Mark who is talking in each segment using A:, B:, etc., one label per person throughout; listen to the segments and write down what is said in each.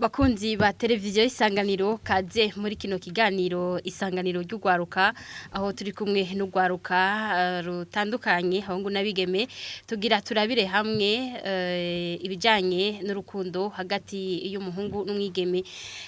A: Bakunzi ba televiziyo Isanganiro, kaze muri kino kiganiro Isanganiro ry'ugwaruka, aho turi kumwe n'ugwaruka rutandukanye, abahungu n'abigeme, tugira turabire hamwe ibijanye n'urukundo hagati y'umuhungu n'umwigeme.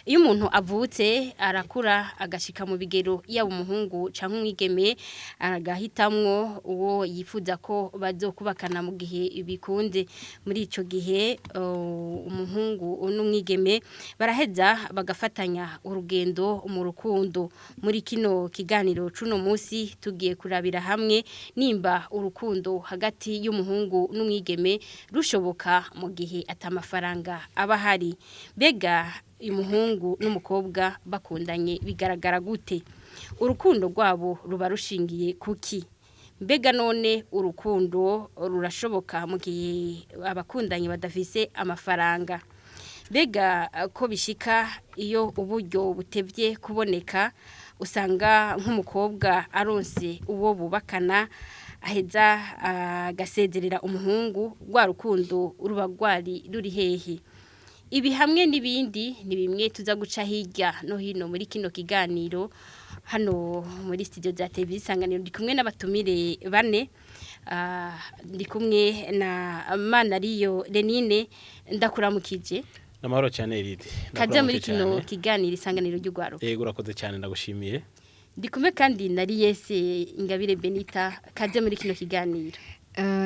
A: Iyo umuntu avutse arakura agashika mu bigero, yaba umuhungu canke umwigeme, agahitamwo uwo yifuza ko bazokubakana mu gihe bikunze. Muri ico gihe umuhungu n'umwigeme baraheza bagafatanya urugendo mu rukundo. Muri kino kiganiro cuno munsi tugiye kurabira hamwe nimba urukundo hagati y'umuhungu n'umwigeme rushoboka mu gihe atamafaranga aba ahari. Mbega umuhungu n'umukobwa bakundanye bigaragara gute? Urukundo rwabo ruba rushingiye kuki? Mbega none urukundo rurashoboka mu gihe abakundanye badafise amafaranga? Mbega ko bishika iyo uburyo butevye kuboneka, usanga nk'umukobwa aronse uwo bubakana aheza agasezerera umuhungu, rwa rukundo ruba rwari ruri hehe? Ibi hamwe n'ibindi ni bimwe tuza guca hirya no hino muri kino kiganiro. Hano muri studio za TV Isanganiro ndi kumwe n'abatumire bane. Ndi kumwe na Manariyo Lenine, ndakuramukije.
B: Namahoro cyane, Eride.
A: Kaze muri kino kiganiro Isanganiro ry'ugwaruka.
B: Yego, urakoze cyane, ndagushimiye.
A: Ndi kumwe kandi na Riyese Ingabire Benita, kaze muri kino kiganiro.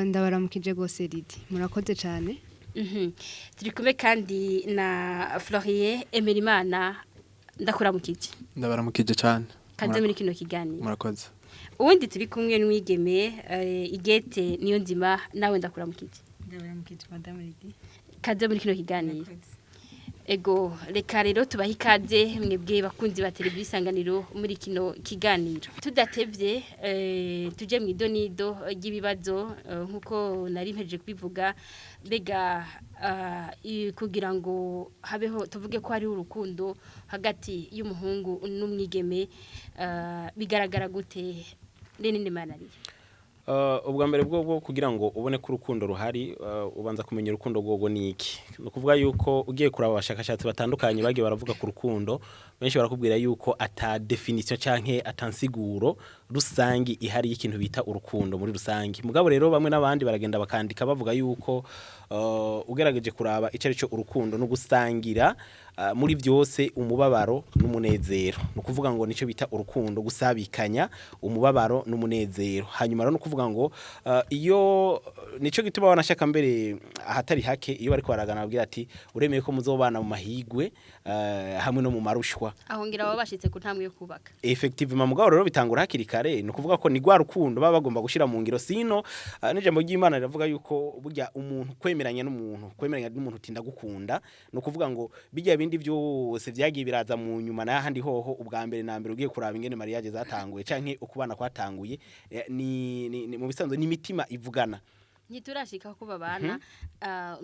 C: Ndabaramukije gose Lidi, murakoze cyane.
A: Turi kumwe kandi na Florier Emerimana, ndakuramukije.
D: Ndabaramukije cyane.
A: Kaze muri kino kiganiro.
D: Murakoze.
A: Ubundi turi kumwe n'umwigeme Igete niyo nzima, nawe ndakuramukije.
E: Ndabaramukije, Madame Lidi.
A: Kaze muri kino kiganiro. Ego, reka rero tubahe ikaze mwebwe bakunzi ba televiziyo Isanganiro muri kino kiganiro. Tudatevye tuje mu idonido ry'ibibazo nkuko nari mpejeje kubivuga. Mbega kugira ngo habeho, tuvuge ko hariho urukundo hagati y'umuhungu n'umwigeme, bigaragara gute, Lenine Manariya?
B: Ubwa mbere bwo kugira ngo ubone ko urukundo ruhari, ubanza kumenya urukundo rwogo ni iki. Ni ukuvuga yuko ugiye kuraba abashakashatsi batandukanye bagiye baravuga ku rukundo, benshi barakubwira yuko ata définition canke atansiguro rusangi ihari y'ikintu bita urukundo muri rusangi. Mugabo rero bamwe n'abandi baragenda bakandika bavuga yuko ugerageje kuraba ico arico urukundo, no gusangira muri byose umubabaro n'umunezero. Ni ukuvuga ngo nico bita urukundo, gusabikanya umubabaro n'umunezero. Hanyuma rero no kuvuga ngo iyo nico gituma wanashaka mbere ahatari hake iyo bariko baragana babwira ati: "Uremeye ko muzobana mu mahigwe hamwe no mu marushwa."
A: Aho ngira baba bashitse ku ntambwe yo kubaka.
B: Effectivement, mugabo rero bitangura hakiri kare. Ni ukuvuga ko ni rwa rukundo baba bagomba gushira mu ngiro. Sino n'ijambo ry'Imana riravuga yuko burya umuntu kwemeranya n'umuntu uti "Ndagukunda", ni ukuvuga ngo bijya bindi byose vyagiye biraza mu nyuma. N'ahandi hoho ubwa mbere na mbere ugiye kuraba ingene mariage zatanguye canke ukubana kwatanguye, ni mu bisanzwe ni imitima ivugana.
A: Ntiturashika ko babana.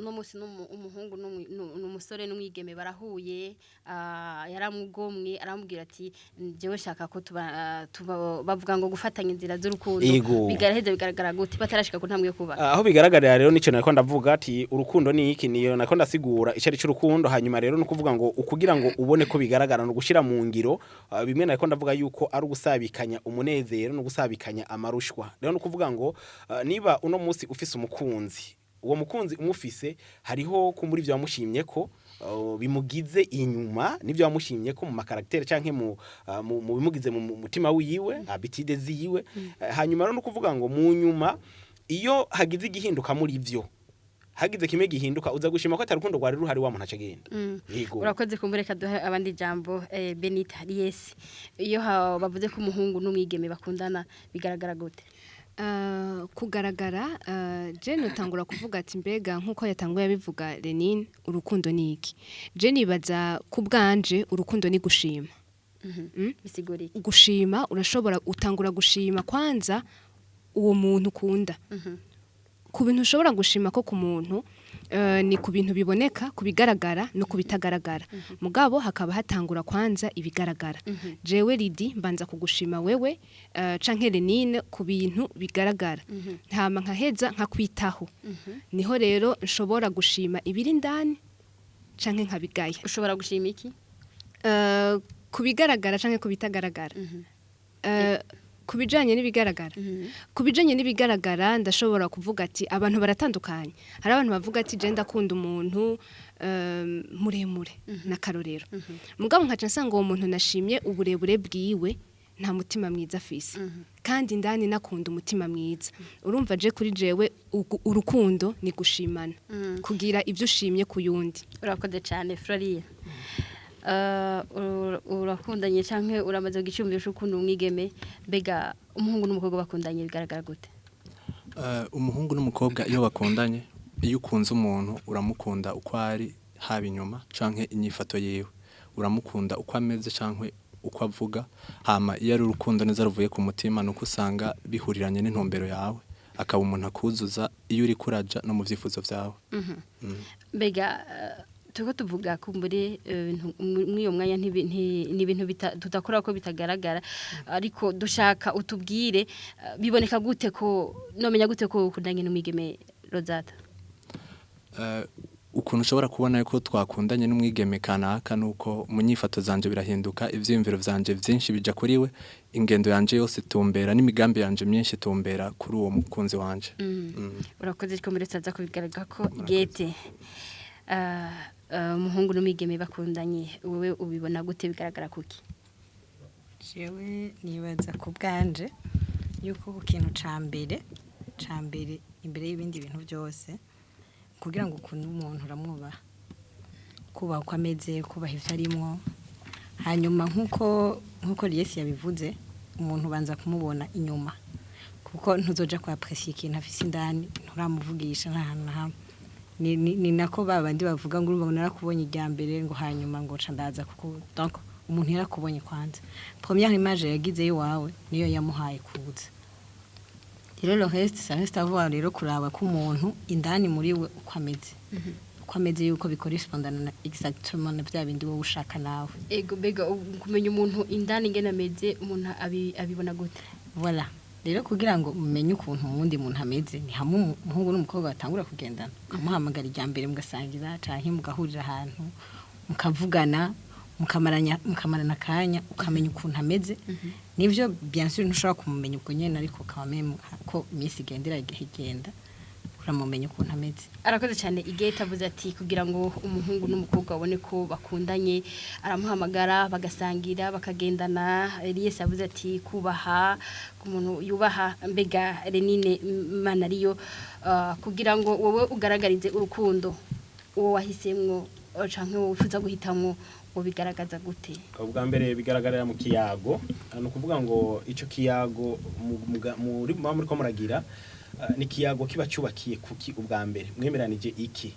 A: Uno munsi umuhungu n'umusore n'umwigeme barahuye, yaramugomwe, aramubwira ati: "Jewe nshaka ko tuba bavuga ngo gufatanya inzira z'urukundo." Bigaraheza bigaragara gute batarashika ku ntambwe yo kubaka?
B: Aho bigaragarira rero nico nariko ndavuga ati urukundo ni iki, niyo nariko ndasigura ico ari c'urukundo. Hanyuma rero no kuvuga ngo ukugira ngo ubone ko bigaragara no gushira mu ngiro bimwe nariko ndavuga yuko ari ugusabikanya umunezero no gusabikanya amarushwa. Rero no kuvuga ngo niba uno munsi ufise umukunzi, uwo mukunzi umufise hariho ko muri ivyo wamushimye ko bimugize inyuma, nivyo wamushimye ko mu ma caractère canke mu bimugize mu mutima wiwe, habitudes ziwe. Hanyuma rero no kuvuga ngo mu nyuma iyo hagize igihinduka muri ivyo, hagize kimwe gihinduka, uza gushima ko atari urukundo rwari ruhari, wa muntu acagenda. Yego.
A: Urakoze. Kumureka duhe abandi jambo. Benita Riesi, iyo bavuze ko umuhungu n'umwigeme bakundana bigaragara gute?
C: Kugaragara, je notangura kuvuga ati mbega nkuko yatanguye abivuga Lenin, urukundo ni iki? Je nibaza ku bwanje urukundo ni gushima.
A: Bisigura iki?
C: Gushima, urashobora utangura gushima kwanza uwo muntu ukunda. Ku bintu ushobora gushima ko ku muntu ni ku bintu biboneka, ku bigaragara no ku bitagaragara. Mugabo hakaba hatangura kwanza ibigaragara. Jewe Lidi mbanza kugushima wewe canke Lenine ku bintu bigaragara, ntama nkaheza nkakwitaho, niho rero nshobora gushima ibiri indani. Canke nkabigaya.
A: Ushobora gushima iki?
C: Ku bigaragara canke ku bitagaragara? Ku bijanye n'ibigaragara, ku bijanye n'ibigaragara ndashobora kuvuga ati abantu baratandukanye. Hari abantu bavuga ati je ndakunda umuntu muremure, n'akarorero. Mugabo nkaca nsanga uwo muntu nashimye uburebure bwiwe nta mutima mwiza afise, kandi indani nakunda umutima mwiza. Urumva, je kuri jewe urukundo ni gushimana, kugira ibyo ushimye ku yundi.
A: Urakoze cyane, Floria. Urakundanye canke uramaze gucumbira ukunda umwigeme? Mbega umuhungu n'umukobwa bakundanye bigaragara gute?
D: Umuhungu n'umukobwa iyo bakundanye, iyo ukunze umuntu uramukunda uko ari, haba inyuma canke inyifato yiwe, uramukunda uko ameze canke uko avuga. Hama iyo ari urukundo neza ruvuye ku mutima, nuko usanga bihuriranye n'intumbero yawe, akaba umuntu akuzuza iyo uri kuraja no mu vyifuzo vyawe.
A: Mbega turiko tuvuga kumbure muri iyo mwanya ni ibintu tudakora ko bitagaragara, ariko dushaka utubwire biboneka gute, ko nomenya gute ko ukundanye n'umwigeme, Rosata?
D: Ukuntu ushobora kubona yuko twakundanye n'umwigeme kanaka, nuko mu nyifato zanje birahinduka, ivyiyumviro vyanje vyinshi bija kuri we, ingendo yanje yose itumbera n'imigambi yanje myinshi itumbera kuri uwo mukunzi wanje.
A: Urakoze. Ko muri taza kubigaragara ko gete umuhungu n'umwigeme bakundanye, wowe ubibona gute? Bigaragara kuki?
E: Jewe nibaza ku bwanje yuko ku kintu ca mbere imbere y'ibindi bintu byose, kugira ngo ukunde umuntu uramwubaha, kubaha uko ameze, kubaha ivyo arimwo. Hanyuma nk'uko Liesi yabivuze, umuntu ubanza kumubona inyuma, kuko ntuzoja kwa apprécier ikintu afise indani nturamuvugisha nta hantu na hamwe. Ni nako ba bandi bavuga ngo urumva ngo narakubonye irya mbere, ngo hanyuma ngo ca ndaza kuko. Donc umuntu yarakubonye kwanza, première image yagize iwawe niyo yamuhaye kuza. Rero le reste, ça reste à voir. Rero kuraba ko umuntu indani muri we uko ameze, uko ameze, yuko bikorespondana na exactement na bya bindi wowe ushaka nawe.
A: Ego, mbega kumenya umuntu indani ingene ameze, umuntu abibona gute?
E: Voilà, rero kugira ngo umenye ukuntu umundi muntu ameze, ni hamwe umuhungu n'umukobwa batangura kugendana, ukamuhamagara irya mbere mugasangira canke mugahurira ahantu mukavugana, mukamarana akanya, ukamenya ukuntu ameze. Nivyo, bien sûr ntushobora kumumenya ubwo nyene, ariko quand même ko iminsi igendera igenda, uramumenya ukuntu ameze.
A: Arakoze cyane. Igete avuze ati kugira ngo umuhungu n'umukobwa babone ko bakundanye, aramuhamagara bagasangira, bakagendana. Elias avuze ati kubaha, ku muntu yubaha. Mbega Renine Mana ariyo, kugira ngo wowe ugaragarize urukundo uwo wahisemwo canke wowe wifuza guhitamwo, ubigaragaza gute?
B: Ubwa mbere bigaragarira mu kiyago. Ni ukuvuga ngo icyo kiyago muri muba muriko muragira ni ikiyago kiba cyubakiye kuki? Ubwa mbere mwemeranije iki?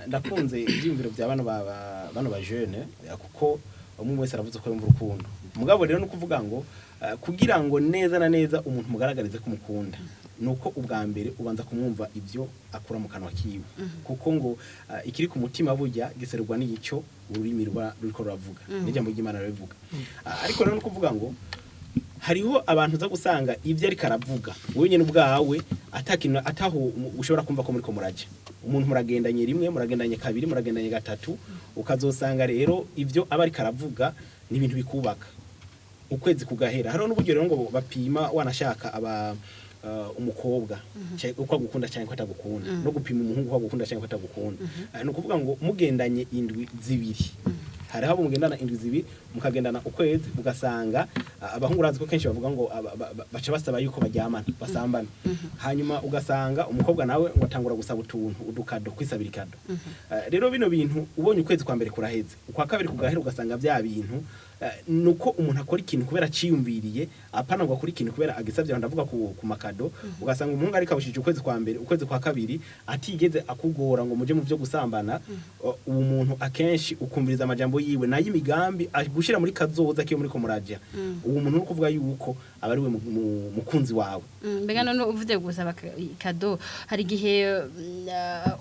B: Ndakunze ibyiyumviro bya bano ba jeune, kuko umwe wese aravuze ko yumva urukundo. Mugabo rero ni ukuvuga ngo kugira ngo neza na neza umuntu mugaragarize ko umukunda, nuko ubwa mbere ubanza kumwumva ibyo akura mu kanwa kiwe, kuko ngo ikiri ku mutima burya giserurwa n'igico ururimi rwa ruriko ruravuga, n'ijambo ry'Imana rirabivuga. Ariko rero ni ukuvuga ngo hariho abantu uza gusanga ibyo ariko aravuga wowe nyine ubwawe atakintu ataho ushobora kumva ko muriko muraja. Umuntu muragendanye rimwe, muragendanye kabiri, muragendanye gatatu, ukazosanga rero ibyo aba ariko aravuga ni ibintu bikubaka, ukwezi kugahera. Hariho n'uburyo rero ngo bapima wanashaka aba umukobwa uko agukunda cyangwa ko atagukunda, no gupima umuhungu uko agukunda cyangwa ko atagukunda. Ni ukuvuga ngo mugendanye indwi 2, hariho abo mugendana indwi 2, mukagendana ukwezi, ugasanga abahungu urazi ko kenshi bavuga ngo baca basaba yuko baryamana, basambana. Hanyuma ugasanga umukobwa nawe ngo atangura gusaba utuntu, udukado, kwisabira ikado. Rero bino bintu ubonye ukwezi kwa mbere kuraheze, ukwa kabiri kugahera, ugasanga bya bintu nuko umuntu akora ikintu kubera aciyumviriye, apana ngo akora ikintu kubera agisabye. Aho ndavuga ku makado. Ugasanga umuhungu ariko abushije ukwezi kwa mbere, ukwezi kwa kabiri, atigeze akugora ngo muje mu byo gusambana. Uwo muntu akenshi ukumviriza amajambo yiwe nayo imigambi gushira muri kazoza kiyo muri ko muraja, uwo muntu uri kuvuga yuko aba ari we mukunzi wawe.
A: Mbega none uvuze gusaba kado, hari igihe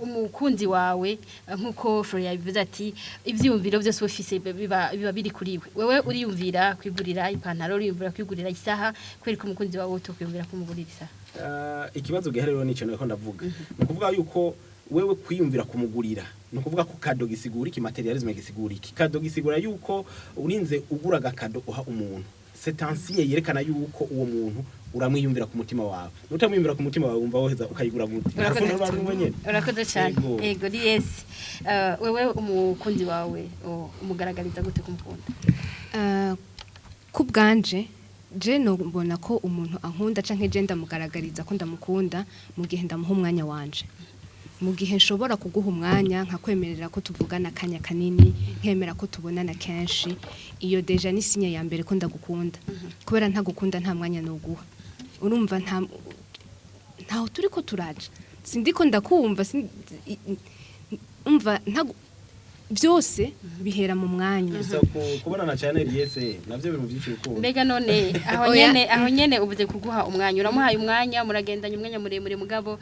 A: umukunzi wawe nkuko Florian yabivuze ati ivyiyumviro byose ufise biba biri kuri we, wewe uriyumvira kwigurira ipantaro, uriyumvira kwigurira isaha, kwereka umukunzi wawe utokwiyumvira kumugurira isaha?
B: Ikibazo gihari rero nico nako ndavuga, ni ukuvuga yuko wewe kwiyumvira kumugurira Ni ukuvuga ko cadeau gisigura iki, matérialisme gisigura iki? Cadeau gisigura yuko urinze ugura agakado uha umuntu, c'est un signe yerekana yuko uwo muntu uramwiyumvira ku mutima wawe. Nutamwiyumvira ku mutima wawe, wumva woheza ukayigura gute?
A: Urakoze.
B: Urukundo ruba rumwe nyene.
A: Urakoze cyane.
B: Yego.
A: Ego Lies, wewe umukunzi wawe umugaragariza gute kumukunda?
C: Ku bwanje je mbona ko umuntu ankunda canke je ndamugaragariza ko ndamukunda mu gihe ndamuha umwanya wanje, mu gihe nshobora kuguha umwanya, nkakwemerera ko tuvugana akanya kanini, nkemera ko tubonana kenshi. Iyo déjà ni signe ya mbere ko ndagukunda, kubera ntagukunda nta mwanya noguha. Urumva nta ntaho turiko turaja, sindiko ndakumva umva byose bihera mu mwanya.
B: Gusa kubonana cyane Liese navyo biri mu byinshi urukundo.
A: Mbega none aho
C: Oya.
A: nyene, aho nyene ubuze kuguha umwanya, uramuhaye umwanya, muragendanye umwanya muremure, mugabo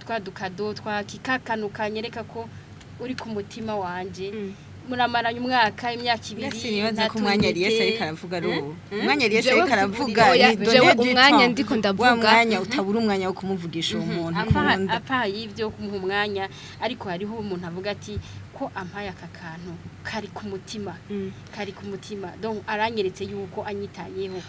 A: twa dukado twa kikakanu kanyereka ko uri ku mutima wanje, muramaranye umwaka, imyaka 2.
E: Sinibaza ko umwanya Liese ariko aravuga ari uwo umwanya Liese ariko aravuga.
C: Oya,
E: ni
C: jewe
E: donner du
C: umwanya
E: temps.
C: ndiko ndavuga.
E: Wa mwanya utabura, umwanya wo kumuvugisha uwo muntu
A: apa
E: ukunda.
A: Apa y'ibyo kumuha umwanya, ariko hariho umuntu avuga ati ko ampaye aka kantu kari ku mutima, kari ku mutima, donc aranyeretse yuko anyitayeho.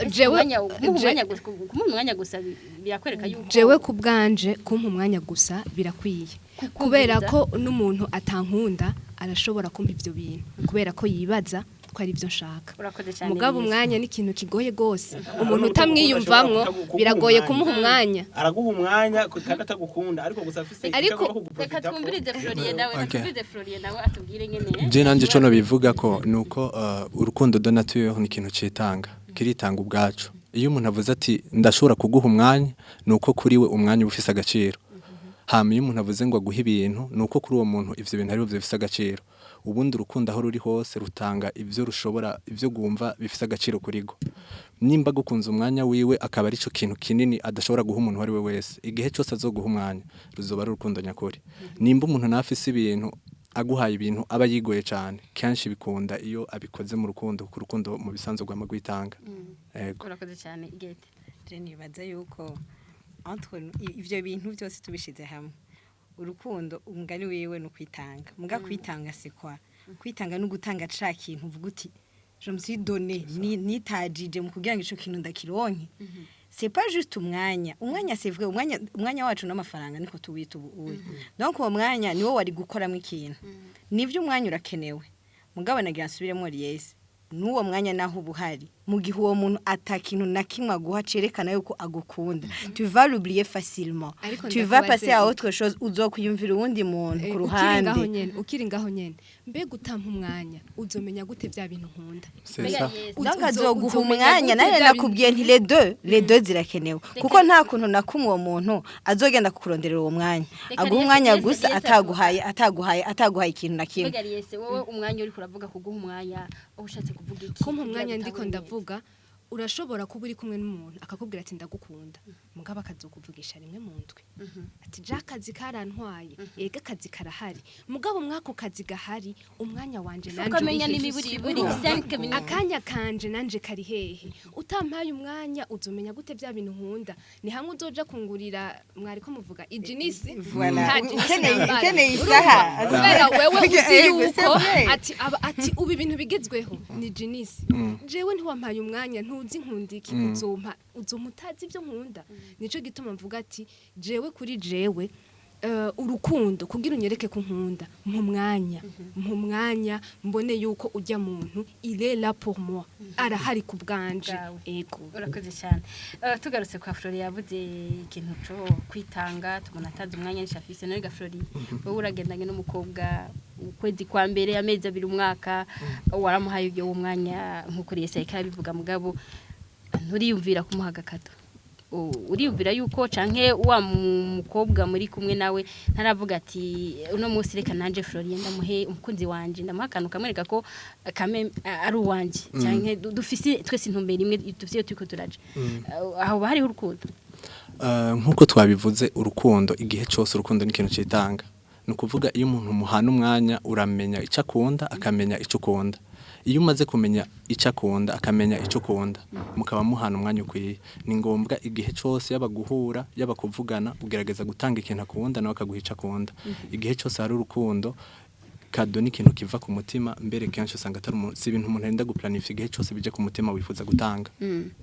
A: Kumuha umwanya gusa, kumuha umwanya gusa birakwereka yuko
C: Jewe ku bwanje kumpa umwanya gusa birakwiye, kubera
A: Kukumviriza.
C: ko n'umuntu atankunda arashobora kumpa ivyo bintu kubera ko yibaza ko ari byo nshaka.
A: Urakoze cyane.
C: Mugabo
A: Lies.
C: umwanya ni ikintu kigoye gose. Umuntu
B: Umuntu
C: utamwiyumvamwo
B: ashobora kuguha
C: biragoye
B: umwanya.
C: kumuha umwanya.
B: Araguha umwanya kandi atagukunda, ariko gusa afise icyo
C: Ariko-
B: agomba
A: Reka
B: kuguprofitako.
A: twumvirize Florien nawe.
D: Okay.
A: Twumvirize Florien nawe atubwire nyene.
D: Je nanje ico nobivuga ko nuko urukundo de nature ni ikintu citanga, kiritanga ubwacu. Iyo umuntu avuze ati ndashobora kuguha umwanya, nuko kuri we umwanya uba ufise agaciro. Hama iyo umuntu avuze ngo aguhe ibintu, nuko kuri uwo muntu ivyo bintu ari byo bifise agaciro. Ubundi urukundo aho ruri hose rutanga ivyo rushobora, ivyo gwumva bifise agaciro kuri go. Nimba gukunza umwanya wiwe akaba arico kintu kinini adashobora guha umuntu uwo ari we wese, igihe cyose azoguha umwanya ruzoba ari urukundo nyakuri. Nimba umuntu nafise ibintu, aguhaye ibintu aba yigoye cyane, kenshi bikunda iyo abikoze mu rukundo, kuko urukundo mu bisanzwe rwama rwitanga. Yego.
A: Urakoze cyane, Igete.
E: Je nibaza yuko entre nous, ivyo bintu byose tubishize hamwe, urukundo umugani wiwe ni ukwitanga. Muga kwitanga c'est quoi? Kwitanga no gutanga ca kintu uvuga uti je me suis donné, nitajije mu kugira ngo ico kintu ndakironke. C'est pas juste umwanya. Umwanya, c'est vrai, umwanya wacu n'amafaranga niko tuwita ubu uyu. Donc uwo mwanya niwo wari gukoramo ikintu. Nivyo, umwanya urakenewe, mugabo nagira nsubiremo Liese, n'uwo mwanya naho uba uhari, mu gihe uwo muntu atakintu na kimwe aguha cerekana yuko agukunda, tu vas l'oublier facilement.
C: Ariko
E: Tu vas
C: ndakubaze-
E: passer à autre chose, uzokwiyumvira uwundi muntu ku
C: Ukiri ngaho
E: ruhande.
C: nyene, ukiri ngaho nyene, mbega utampa umwanya uzomenya gute vya bintu nkunda?
D: C'est
A: Mbega
D: ça.
A: Lies.
E: Donc azoguha
C: uzomenya
E: umwanya
C: gute
E: nawe.
C: vya bintu-
E: Nakubwiye nti les deux zirakenewe, kuko nta kuntu na kumwe uwo muntu azogenda kukuronderera uwo mwanya,
A: Reka
E: aguha
A: Lies-
E: umwanya
A: Lies-
E: gusa
A: Lies-
E: ataguhaye ikintu na kimwe.
A: Mbega Lies, wowe umwanya uri kuravuga kuguha umwanya, uba ushatse kuvuga iki?
C: Kumpa
A: Kugira
C: umwanya
A: ngo
C: ndiko
A: utahure neza.
C: ndavuga, urashobora kuba uri kumwe n'umuntu akakubwira ati ndagukunda, mugabo akazokuvugisha rimwe mu ndwi ati ja akazi karantwaye. Ega akazi karahari, mugabo mwako kazi gahari, umwanya wanje
A: Uko
C: nanje
A: amenya
C: uri hehe?
A: n'imiburiburi
C: Urumva?
A: 5 minutes.
C: Akanya kanje nanje kari hehe? Utampaye umwanya uzomenya gute bya bintu nkunda? Ni hamwe uzoja kungurira, mwariko muvuga ijinisi.
E: Voilà.
C: Nta jinisi nambara.
E: Ukeneye isaha.
C: Kubera wewe uzi
E: Ego,
C: yuko
E: c'est vrai.
C: ati aba ati ubu ibintu bigezweho ni jinisi, jewe ntiwampaye umwanya, ntuzi nkunda iki, uzompa utazi ibyo nkunda. Nico gituma mvuga ati jewe kuri jewe urukundo kugira unyereke ko nkunda, mpa umwanya, mpa umwanya mbone yuko ujya muntu il est là pour moi, arahari ku bwanje.
A: Bwawe.
C: Ego.
A: Urakoze cyane. Tugarutse kwa Flori, yavuze ikintu cyo kwitanga, tubona atazi umwanya n'ishafise. None ga Flori, wowe uragendanye n'umukobwa ukwezi kwa mbere, amezi 2, umwaka, waramuhaye ibyo uwo mwanya nk'uko Lies ariko arabivuga, mugabo nturiyumvira kumuha agakato? Uriyumvira yuko canke wa mukobwa muri kumwe nawe ntaravuga ati uno munsi reka nanje Florien ndamuhe umukunzi wanje, ndamuha akantu kamwereka ko kame ari uwanje, canke dufise twese intumbero imwe, dufise iyo turiko turaja? Aho hariho urukundo?
D: Nk'uko twabivuze, urukundo igihe cyose, urukundo ni ikintu citanga. Ni ukuvuga iyo umuntu muhana umwanya, uramenya icyo akunda, akamenya icyo ukunda. Iyo umaze kumenya icyo akunda, akamenya icyo ukunda, mukaba muhana umwanya ukwiye, ni ngombwa igihe cyose, yaba guhura, yaba kuvugana, ugerageza gutanga ikintu akunda, nawe akaguha icyo akunda. Igihe cyose hari urukundo, cadeau ni ikintu kiva ku mutima. Mbere kenshi usanga atari si ibintu umuntu arenda guplanifya. Igihe cyose bije ku mutima wifuza gutanga,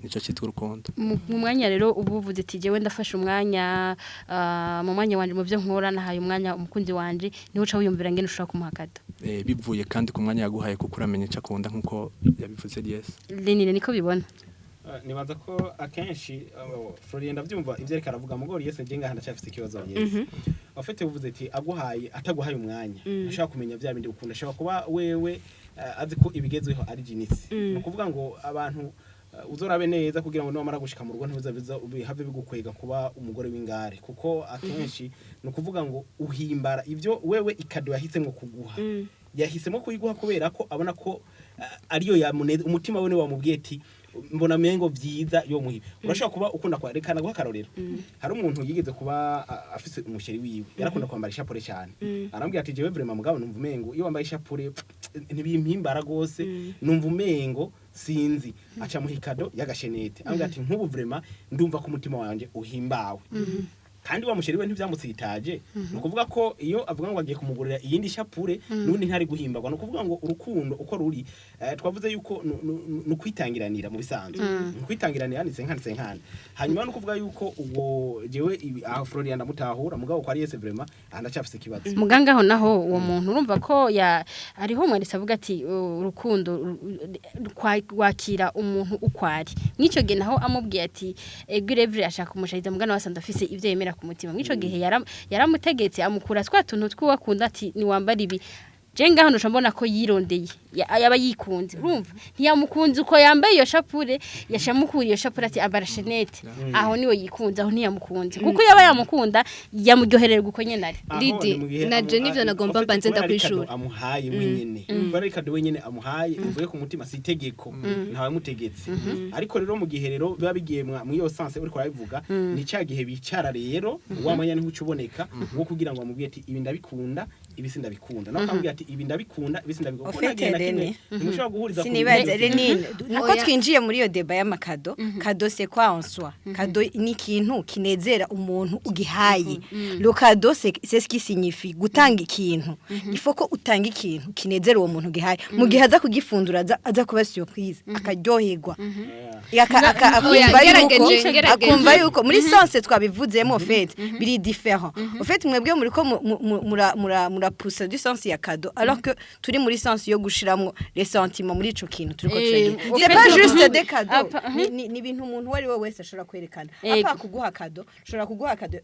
D: nicyo cyitwa urukundo.
A: Mu mwanya rero ubu uvuze ati jewe ndafashe umwanya, mu mwanya wanje, mu byo nkora, nahaye umwanya umukunzi wanje, niho uca wiyumvira ngene ushobora kumuha cadeau.
D: Bivuye kandi ku mwanya yaguhaye, kuko uramenya icyo akunda, nk'uko yabivuze Elias.
A: Lenine niko bibona.
B: Nibaza ko akenshi Florian ndavyumva ivyo ariko aravuga, mugabo Elias nje ngaha ndacyafise ikibazo. Elias afite uvuze ati aguhaye ataguhaye umwanya ntushobora kumenya vya bindi ukunda. Ashobora kuba wewe azi ko ibigezweho ari jinisi. Ni ukuvuga ngo abantu uzorabe neza kugira ngo niwamara gushika mu rugo ntibiza bihave bigukwega kuba umugore w'ingare, kuko akenshi ni ukuvuga ngo uhimbara ivyo wewe i cadeau yahisemwo kuguha, yahisemo kuyiguha kubera ko abona ko ariyo yamuneze umutima we. Niwe wamubwiye ati mbona mengo vyiza yo muhiba. Urashobora kuba ukunda kwa rekana guha akarorero. Hari umuntu yigeze kuba afise umu chéri wiwe yarakunda kwambara ishapure cyane. Arambwira ati jewe vraiment mugabo numva umengo iyo wambaye ishapure ntibimpimbara gose, numva umengo sinzi. Aca muha i cadeau y'aga chaînette, ambwira ati nk'ubu vraiment ndumva ko umutima wanje uhimbawe. Kandi wa mu chéri we ntivyamutsitaje. Ni ukuvuga ko iyo avuga ngo agiye kumugurira iyindi shapure, n'ubundi ntari guhimbagwa. Ni ukuvuga ngo urukundo uko ruri, twavuze yuko ni ukwitangiranira mu bisanzwe, ni ukwitangiranira, ni cinquante cinquante. Hanyuma ni ukuvuga yuko ubwo jewe aho Florian ndamutahura, mugabo kwa Alice vraiment aha ndacyafise ikibazo.
A: Muganga aho naho uwo muntu urumva ko ya hariho umwanditsi avuga ati urukundo wakira umuntu uko ari. Mw'ico gihe naho amubwiye ati Egurevre ashaka kumushariza, mugana wasanze afise ivyo yemera ku mutima. Mw'ico gihe yaramutegetse amukura twa tuntu tw'uwakunda ati niwambara ibi. Je ngaho ndoca mbona ko yirondeye, yaba yikunze. Urumva ntiyamukunze uko yambaye iyo shapure, yashamukuriye iyo shapure ati ambara chaînette. Aho niwe yikunze, aho ntiyamukunze, kuko yaba yamukunda yamuryohererwa uko nyene ari.
B: Aho
C: Lidi,
B: ni mu gihe
C: na je nivyo nagomba
B: en fait,
C: mbanze
B: kubera ari
C: ndakwishura.
B: cadeau amuhaye wenyene, kubera ari cadeau wenyene amuhaye ivuye ku mutima, si itegeko, ntawe mutegetse. Ariko rero mu gihe rero biba bigiye mw'iyo sens uriko urabivuga, ni ca gihe bicara rero wa mwanya niho uca uboneka wo kugira ngo amubwire ati ibi ndabikunda, ibi sindabikunda, nawe akamubwira ati ibi ndabikunda, ibi sindabikunda. Kuko
E: Au fait,
B: nta gihe na kimwe
E: Rene,
B: ntimushobora guhuriza ku
E: sinibaza
B: bintu.
E: Renine, nuko
C: Oya.
E: twinjiye muri iyo débat y'ama cadeaux. Cadeau c'est quoi en soi? Cadeau ni ikintu kinezera umuntu ugihaye. Le cadeau, c'est ce qui signifie gutanga ikintu. Il faut ko utanga ikintu kinezera uwo muntu ugihaye, mu gihe aza kugifundura aza kuba surprise, akaryoherwa.
C: Oya,
E: Akumva yuko
C: ngerageje.
E: akumva yuko muri sens twabivuzemo, en fait biri différent. En fait mwebwe muri ko murapusa du sens ya cadeau, alors que turi muri sens yo gushiramwo les sentiments muri ico kintu turiko turagira.
A: Au
E: C'est
A: fait,
E: pas juste des cadeaux,
A: Apa,
E: ni ibintu umuntu uwo ari we wese ashobora kwerekana.
A: Ego.
E: Apa kuguha cadeau, ushobora kuguha cadeau,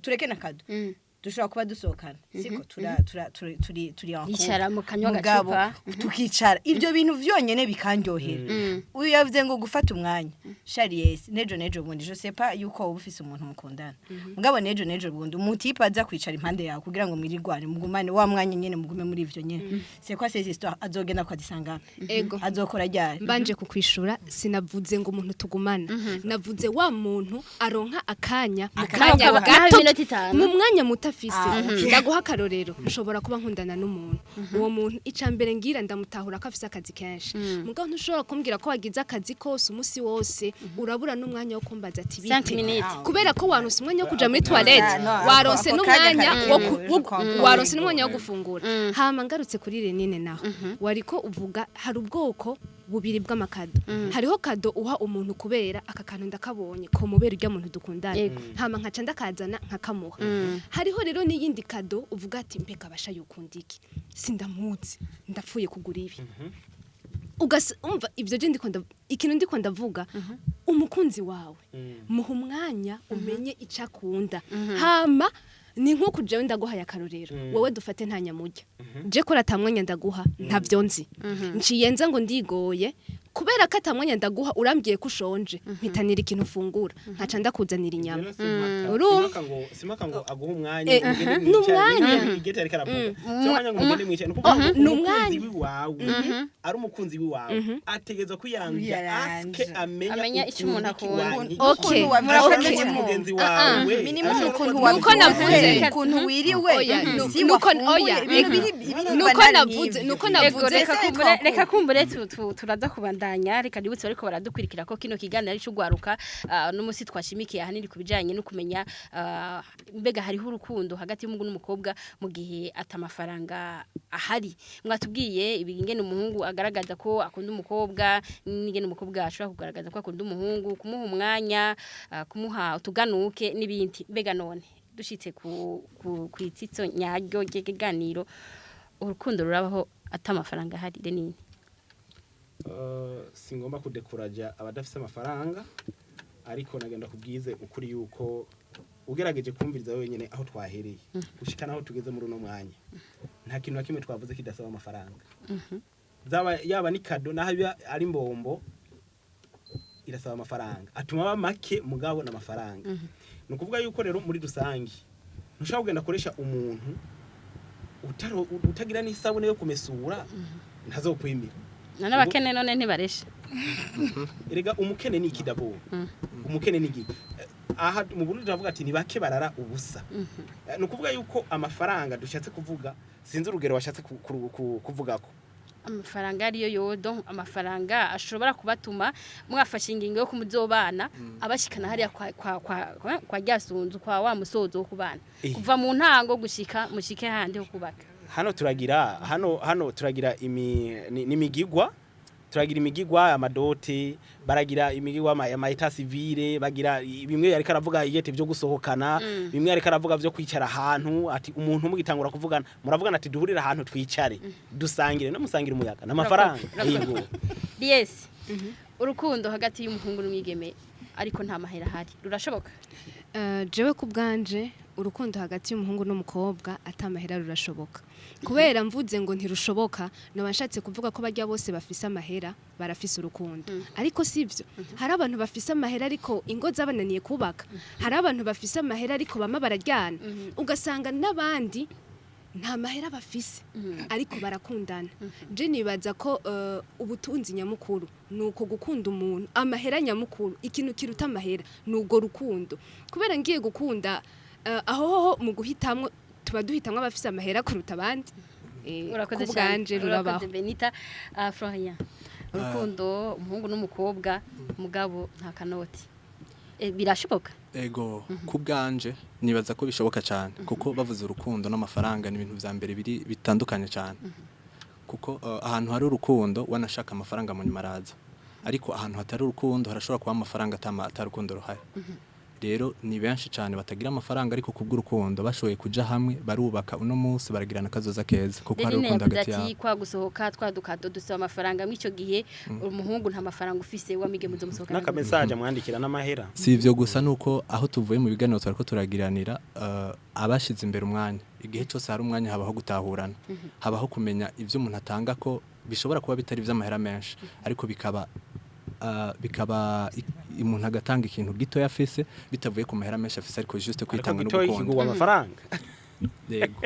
E: tureke na cadeau, dushobora kuba dusohokana, siko tura tura turi turi turi en couple.
A: Yicara mu kanywa
E: Mugabo,
A: agacupa.
E: tukicara, ibyo bintu vyonyene bikanryohera. Uyu yavuze ngo gufata umwanya Charles, nejo nejo bundi, je sais pas yuko wowe ufise umuntu mukundana, mugabo nejo nejo bundi umu type aza kwicara impande yawe kugira ngo mwirirwane, mugumane wa mwanya nyene, mugume muri ivyo nyene. C'est quoi ces histoires? Azogenda kwazisanga?
C: Ego.
E: Azokora ryari?
C: Mbanje kukwishura, sinavuze ngo umuntu tugumana, navuze wa muntu aronka akanya mu
A: Akanya
C: kanya
A: naho
C: gato,
A: iminota 5.
C: mu mwanya muto afise. Ndaguha akarorero: nshobora kuba nkundana n'umuntu, uwo muntu icambere ngira ndamutahura ko afise akazi kenshi, mugabo ntushobora kumbwira ko wagize akazi kose umunsi wose urabura n'umwanya wo kumbaza ati
A: 5
C: bite,
A: minutes.
C: kubera ko waronse umwanya wo kuja muri toilette,
E: Ah, no,
C: waronse
E: ako kanya
C: n'umwanya wo
E: karakenewe, je comprends.
C: waronse n'umwanya wo gufungura. Hama ngarutse kuri Renine naho wariko uvuga, hari ubwoko bubiri bw'ama cadeaux. Hariho cadeau uha umuntu kubera aka kantu ndakabonye ko mubera urya muntu dukundana, hama nkaca ndakazana nkakamuha. Hariho rero n'iyindi cadeau uvuga ati mbega basha yokunda iki, sindamuzi, ndapfuye kugura ibi. Ugasa umva ivyo je ndiko ikintu ndiko ndavuga, umukunzi wawe muha umwanya umenye icyo akunda. Hama ni nk'uko jewe ndaguhaye akarorero, wowe dufate nta nyamujya, je kora ata mwanya ndaguha, ntavyo nzi, nciye nza ngo ndigoye. Kubera ko atamwanya ndaguha, urambwiye ko ushonje, mpitanira ikintu ufungura, nkaca ndakuzanira inyama. Urumva?
B: Simaka ngo, simaka ngo aguhe umwanya
C: Eh,
B: mugende
C: ni
B: mwicare.
C: umwanya.
B: Igete ariko aravuga. Si umwanya ngo mugende mwicare. Ni ukuvuga ngo
C: Ni
B: umukunzi
C: umwanya.
B: wiwawe, ari umukunzi wiwawe, ategerezwa kwiyaranja,
E: Kwiyaranja.
B: aske amenya
A: Amenya ico umuntu
B: ukunda
A: akunda.
B: iki.
C: Okay.
E: Murakoze.
B: Ashobora no kuba mugenzi wawe.
E: Minimum
B: Ashobora
E: ukuntu
B: kuba
C: Nuko navuze.
E: ukuntu wiriwe,
C: Oya,
E: si
C: nuko
E: wafunguye,
C: oya,
E: ibintu biri
C: nuko
E: banal
C: navuze,
E: nk'ivyo.
C: nuko
A: Ego,
C: navuze.
A: reka
E: Ese
A: kumbure,
E: twakunda.
A: reka kumbure turaza kubandanya. Reka nibutse bariko baradukurikira ko kino kiganiro ari c'ugwaruka, n'umusi twashimikiye ahanini ku bijanye no kumenya mbega hariho urukundo hagati y'umuhungu n'umukobwa mu gihe atamafaranga ahari. Mwatubwiye ibingene umuhungu agaragaza ko akunda umukobwa n'ingene umukobwa ashobora kugaragaza ko akunda umuhungu, kumuha umwanya, kumuha utuganuke n'ibindi. Mbega none dushitse ku kwitsitso nyaryo ry'ikiganiro, urukundo rurabaho atamafaranga ahari, Denine?
B: Singomba kudekuraja abadafise amafaranga, ariko nagenda kubwize ukuri yuko ugerageje kumviriza wenyene aho twahereye gushika naho tugeze muri uno mwanya, nta kintu na kimwe twavuze kidasaba amafaranga. Zaba yaba ni cadeau, naho iba ari mbombo, irasaba amafaranga, atuma aba make mugabo n'amafaranga. Ni ukuvuga yuko rero muri rusange ntushobora kugenda akoresha umuntu utagira n'isabune yo kumesura, ntazokwemera.
A: None abakene none ntibaresha?
B: Erega umukene ni iki d'abord? Umukene ni iki? Aha mu Burundi turavuga ati ni bake barara ubusa. Ni ukuvuga yuko amafaranga dushatse kuvuga, sinzi urugero washatse kuvugako.
A: Amafaranga ariyo yodo, amafaranga ashobora kubatuma mwafashe ingingo yo kumuzobana, abashikana hariya kwa ryasunzu, kwa wa musozo wo kubana, kuva mu ntango gushika mushike handi ho kubaka.
B: Hano turagira, hano turagira n'imigigwa, turagira imigigwa, amadoti, baragira imigigwa, ama état civil, bagira bimwe yariko aravuga yete byo gusohokana, bimwe yariko aravuga byo kwicara ahantu, ati umuntu mugitangura kuvugana, muravugana ati duhurire ahantu twicare dusangire, no musangire umuyaga n'amafaranga. Yego.
A: Yes, urukundo hagati y'umuhungu n'umwigeme ariko nta mahera ahari, rurashoboka?
C: Jewe ku bwanje, urukundo hagati y'umuhungu n'umukobwa atamahera rurashoboka. Kubera mvuze ngo ntirushoboka, noba nshatse kuvuga ko barya bose bafise amahera barafise urukundo, ariko sivyo. Hari abantu bafise amahera ariko ingo zabananiye kubaka, hari abantu bafise amahera ariko bama bararyana, ugasanga n'abandi nta mahera bafise ariko barakundana. Je nibaza ko ubutunzi nyamukuru ni uko gukunda umuntu. Amahera nyamukuru, ikintu kiruta amahera ni urwo rukundo. Kubera ngiye gukunda, aho hoho mu guhitamwo tuba duhitamwo abafise amahera kuruta abandi.
A: Urakoze
C: ku
A: cyane.
C: bwanje rurabaho.
A: Urakoze, Benita. Florian, urukundo umuhungu n'umukobwa mugabo nta kanoti, birashoboka?
D: Ego, ku bwanje nibaza ko bishoboka cyane, kuko bavuze urukundo n'amafaranga ni ibintu vya mbere biri bitandukanye cyane, kuko ahantu hari urukundo wanashaka amafaranga mu nyuma araza, ariko ahantu hatari urukundo harashobora kuba amafaranga atarukundo ruhari. Rero ni benshi cyane batagira amafaranga, ariko kubw'urukundo bashoboye kuja hamwe, barubaka, uno munsi baragirana akazoza keza, kuko hari
A: Denine
D: urukundo
A: yavuze
D: hagati
A: ati
D: yabo.
A: kwa gusohoka twa dukado dusaba amafaranga, mw'ico gihe umuhungu nta mafaranga ufise, wamige muzomusohokana gute?
B: N'akamesaje amwandikira n'amahera.
D: Si ivyo gusa, nuko aho tuvuye mu biganiro twariko turagiranira, abashize imbere umwanya, igihe cyose hari umwanya habaho gutahurana, habaho kumenya ivyo umuntu atanga, ko bishobora kuba bitari ivy'amahera menshi, ariko bikaba umuntu agatanga ikintu gito afise bitavuye ku mahera menshi afise, ariko juste
B: Ariko
D: kwitanga no
B: gitoyi
D: gukunda.
B: kigurwa amafaranga.
D: Yego.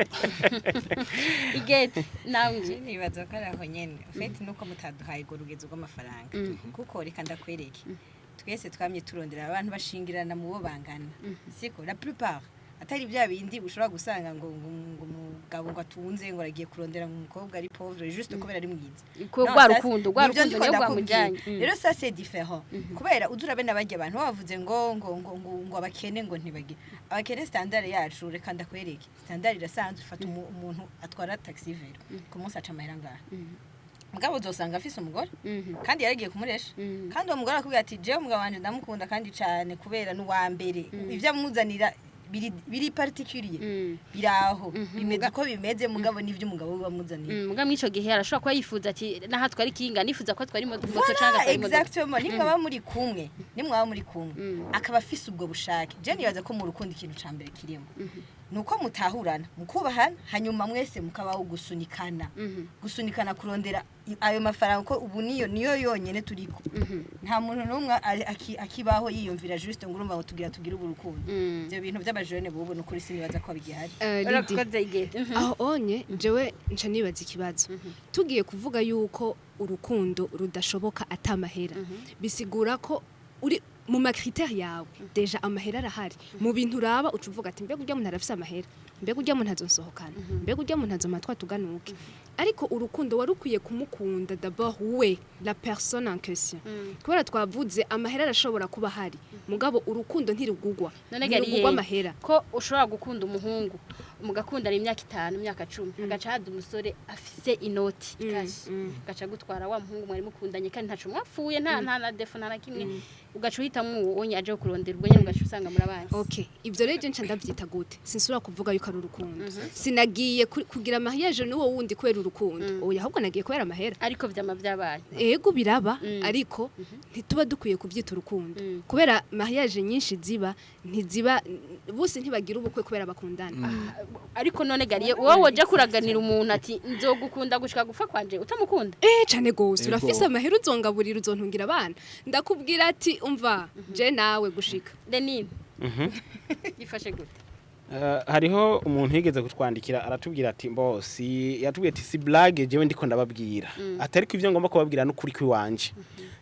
A: Igete nawe.
E: Nibaza ko ari aho nyene ufite nuko mutaduhaye urwo rugezo rw'amafaranga, kuko reka ndakwereke, twese twamye turondera abantu bashingirana mu bo bangana, siko? La plupart atari bya bindi ushobora gusanga ngo umugabo ngo atunze, ngo aragiye kurondera ngo umukobwa ari pauvre juste kubera ari mwiza.
A: Ko
E: Non,
A: rwa
E: ça,
A: rukundo, rwa
E: nivyo
A: rukundo
E: ndiko
A: niyo
E: ndakubwira.
A: rwamujyanye.
E: Rero ça c'est différent, kubera uzi urabe n'abarya abantu bavuze ngo abakene ngo ntibagire abakene. Standard yacu, reka ndakwereke, standard irasanzwe. Ifata umuntu atwara taxi vélo, ku munsi aca amahera ngaha, mugabo uzosanga afise umugore kandi yaragiye kumuresha, kandi uwo mugore akubwira ati jewe umugabo wanje ndamukunda kandi cane, kubera n'uwa mbere ivyo amuzanira biri particulier, biraho bimeze uko bimeze, mugabo n'ivyo umugabo we wamuzaniye.
A: Muga mw'ico gihe arashobora kuba yifuza ati naho atwara ikinga nifuza ko atwara moto canke
E: Voilà,
A: atwara imodoka.
E: exactement. Nimba muri kumwe. Nimwaba muri kumwe, akaba afise ubwo bushake, je nibaza ko mu rukundo ikintu ca mbere kirimo nuko mutahurana, mukubahana, hanyuma mwese mukabaho gusunikana, gusunikana kurondera ayo mafaranga, ko ubu niyo yonyene turiko. Nta muntu n'umwe akibaho yiyumvira juste ngo urumva ngo tugira tugire ubu rukundo. Ivyo bintu vy'abajene bubu nukuri sinibaza ko bigihari.
C: Lydie,
A: Urakoze igihe.
C: Aho onye jewe nca nibaza ikibazo. Tugiye kuvuga yuko urukundo rudashoboka atamahera, bisigura ko uri mu ma critères yawe déjà amahera arahari. Mu bintu uraba, uca uvuga ati: "Mbega urya muntu arafise amahera? Mbega urya muntu azonsohokana? Mbega urya muntu azompa twa tuganuke?" Ariko urukundo wari ukwiye kumukunda d'abord, we la personne en question, kubera twavuze amahera arashobora kuba ahari, mugabo urukundo ntirugugwa.
A: None
C: Ntirugugwa
A: gariye
C: amahera.
A: ko ushobora gukunda umuhungu, mugakundana imyaka 5, imyaka 10, agaca haza umusore afise inoti cash, agaca gutwara wa muhungu mwari mukundanye, kandi ntaco mwapfuye, nta na défaut, nta na kimwe, ugaca uhitamwo uwo onye aje kurondera, ubwo nyene ugaca usanga murabazi.
C: Okay, ibyo rero nca ndabyita gute? Sinsubira kuvuga yuko ari urukundo. Sinagiye kugira mariage n'uwo wundi kubera urukundo, oya, ahubwo nagiye kubera amahera.
A: Ariko vyama vyabaye.
C: Ego, biraba, ariko ntituba dukwiye kubyita urukundo, kubera mariage nyinshi ziba ntiziba, bose ntibagira ubukwe kubera bakundana.
A: Ariko none gariye, wowe woja kuraganira umuntu ati: "Nzogukunda gushika gupfa kwanje", utamukunda?
C: Eh, cane gose.
D: Ego.
C: Urafise amahera, uzongaburira, uzontungira abana, ndakubwira ati: "Umva, je nawe gushika."
A: Denine, gifashe gute?
B: Hariho umuntu yigeze kutwandikira, aratubwira ati mbosi, yatubwiye ati: "Si blague, jewe ndiko ndababwira atari ko ivyo ngomba kubabwira n'ukuri kwiwanje.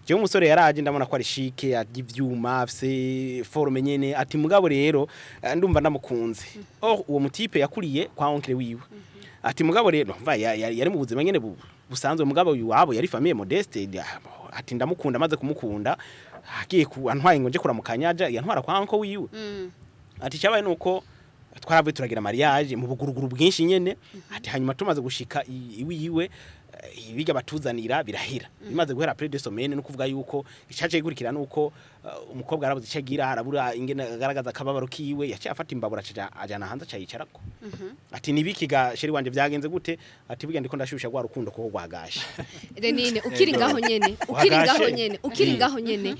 B: Jewe umusore yaraje, ndabona ko ari chic, arya ivyuma, afise forme nyene." Ati: "Mugabo rero ndumva ndamukunze." Oh, uwo mu type yakuriye kwa oncle wiwe. Ati: "Mugabo rero mva yari mu buzima nyene busanzwe, mugabo iwabo yari famille modeste." Ati: "Ndamukunda, maze kumukunda agiye ku antwaye ngo nje kuramukanya, aja yantwara kwa oncle wiwe." Ati: "Cyabaye nuko twaravuye turagira mariage mu buguruguru bwinshi nyene." Ati: "Hanyuma tumaze gushika iwiwe, ibiga batuzanira birahera. Bimaze guhera après 2 semaines, no kuvuga yuko icaje gikurikira nuko umukobwa arabuze icyo agira, arabura ingene agaragaza akababaro kiwe. Yaciye afata imbabura, aca ajana hanze, acayicarako." Ati: "Nibiki ga chéri wanje, vyagenze gute?" Ati: "Burya ndiko ndashusha rwa rukundo kuko rwagashe."
C: Renine, ukiri ngaho nyene, ukiri ngaho
B: Wagashe.
C: nyene, ukiri ngaho nyene,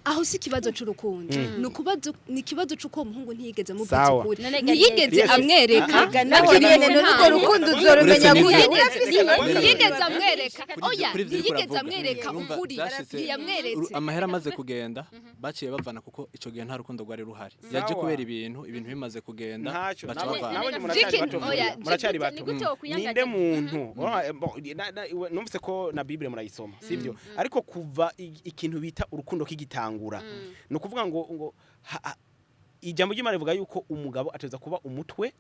C: aho si ikibazo c'urukundo, ni ukubazo, ni ikibazo c'uko uwo muhungu ntiyigeze amubwiza
B: Sawa.
C: ukuri,
A: None
C: ntiyigeze
B: Yes.
C: amwereka.
E: Ega nawe
C: Akiri
E: nyene
C: mu
E: none urwo
C: ntango.
E: rukundo uzorumenya
D: Uretse
E: gute?
D: n'ibyo.
E: Urafise
C: Ntiyigeze amwereka, oya.
D: Kuri ivyo uriko
C: Ntiyigeze
D: uravuga.
C: amwereka
D: Urumva
C: ukuri.
D: Vyashitse
C: Ntiyamweretse.
D: Amahera amaze kugenda, baciye bavana, kuko ico gihe nta rukundo rwari ruhari. Yaje
B: Sawa.
D: kubera ibintu bimaze kugenda,
B: Ntacyo
D: baca
B: nabonye
D: bavana.
B: nabonye muracari
C: Jiki,
B: bato,
C: oya,
B: muracari
A: Jiki,
B: bato.
A: ni gute wokwiyangaje?
B: Ninde muntu? Bon, numvise ko na Bible murayisoma, sivyo? Ariko kuva ikintu bita urukundo kigitangura, ni ukuvuga ngo ijambo ry'Imana rivuga yuko umugabo ateza kuba umutwe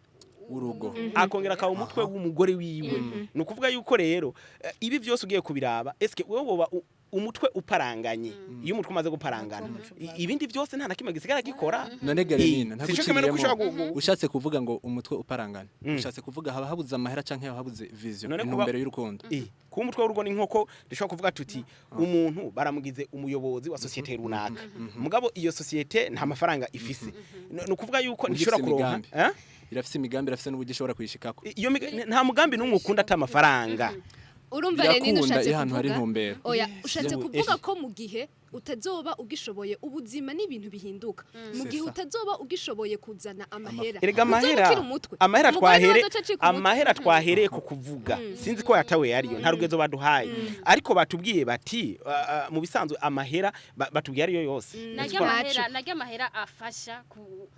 D: w'urugo,
B: akongera akaba umutwe w'umugore wiwe. Ni ukuvuga yuko rero ibi byose ugiye kubiraba, eske wowe woba umutwe uparanganye? Iyo umutwe umaze guparangana, ibindi byose nta na kimwe gisigara gikora.
D: None Garenina,
B: Sico kimwe nuko ushobora
D: ushatse kuvuga ngo umutwe uparangana, ushatse kuvuga haba habuze amahera canke haba habuze vision,
B: None
D: intumbero y'urukundo?
B: Kuba umutwe w'urugo ni nk'uko dushobora kuvuga tuti umuntu baramugize umuyobozi wa sosiyete runaka, mugabo iyo sosiyete nta mafaranga ifise. Ni ukuvuga yuko
D: Ugifise
B: ntishobora kuronka
D: imigambi.
B: Eh?
D: Irafise imigambi, irafise n'uburyo ishobora kuyishikako.
B: Iyo nta mugambi n'umwe ukunda ata amafaranga.
C: Urumva rero,
D: Birakunda
C: ushatse
D: iyo ahantu hari
C: kuvuga
D: intumbero.
C: Oya, ushatse
B: Yewe,
C: kuvuga
B: eh.
C: ko mu gihe utazoba ugishoboye, ubuzima n'ibintu bihinduka, mu
D: C'est
C: gihe
D: ça.
C: utazoba ugishoboye kuzana amahera,
B: Erega
C: uzoba
B: amahera
C: ukiri umutwe.
B: Amahera
C: Umugore niwe
B: twahere
C: azoca acika umutwe.
B: Amahera twahereye ku kuvuga, sinzi ko yatawe yariyo, nta rugezo baduhaye, ariko batubwiye bati mu bisanzwe amahera batubwiye ariyo yose.
A: Najya
C: Ntacyo.
A: amahera, najya amahera afasha ku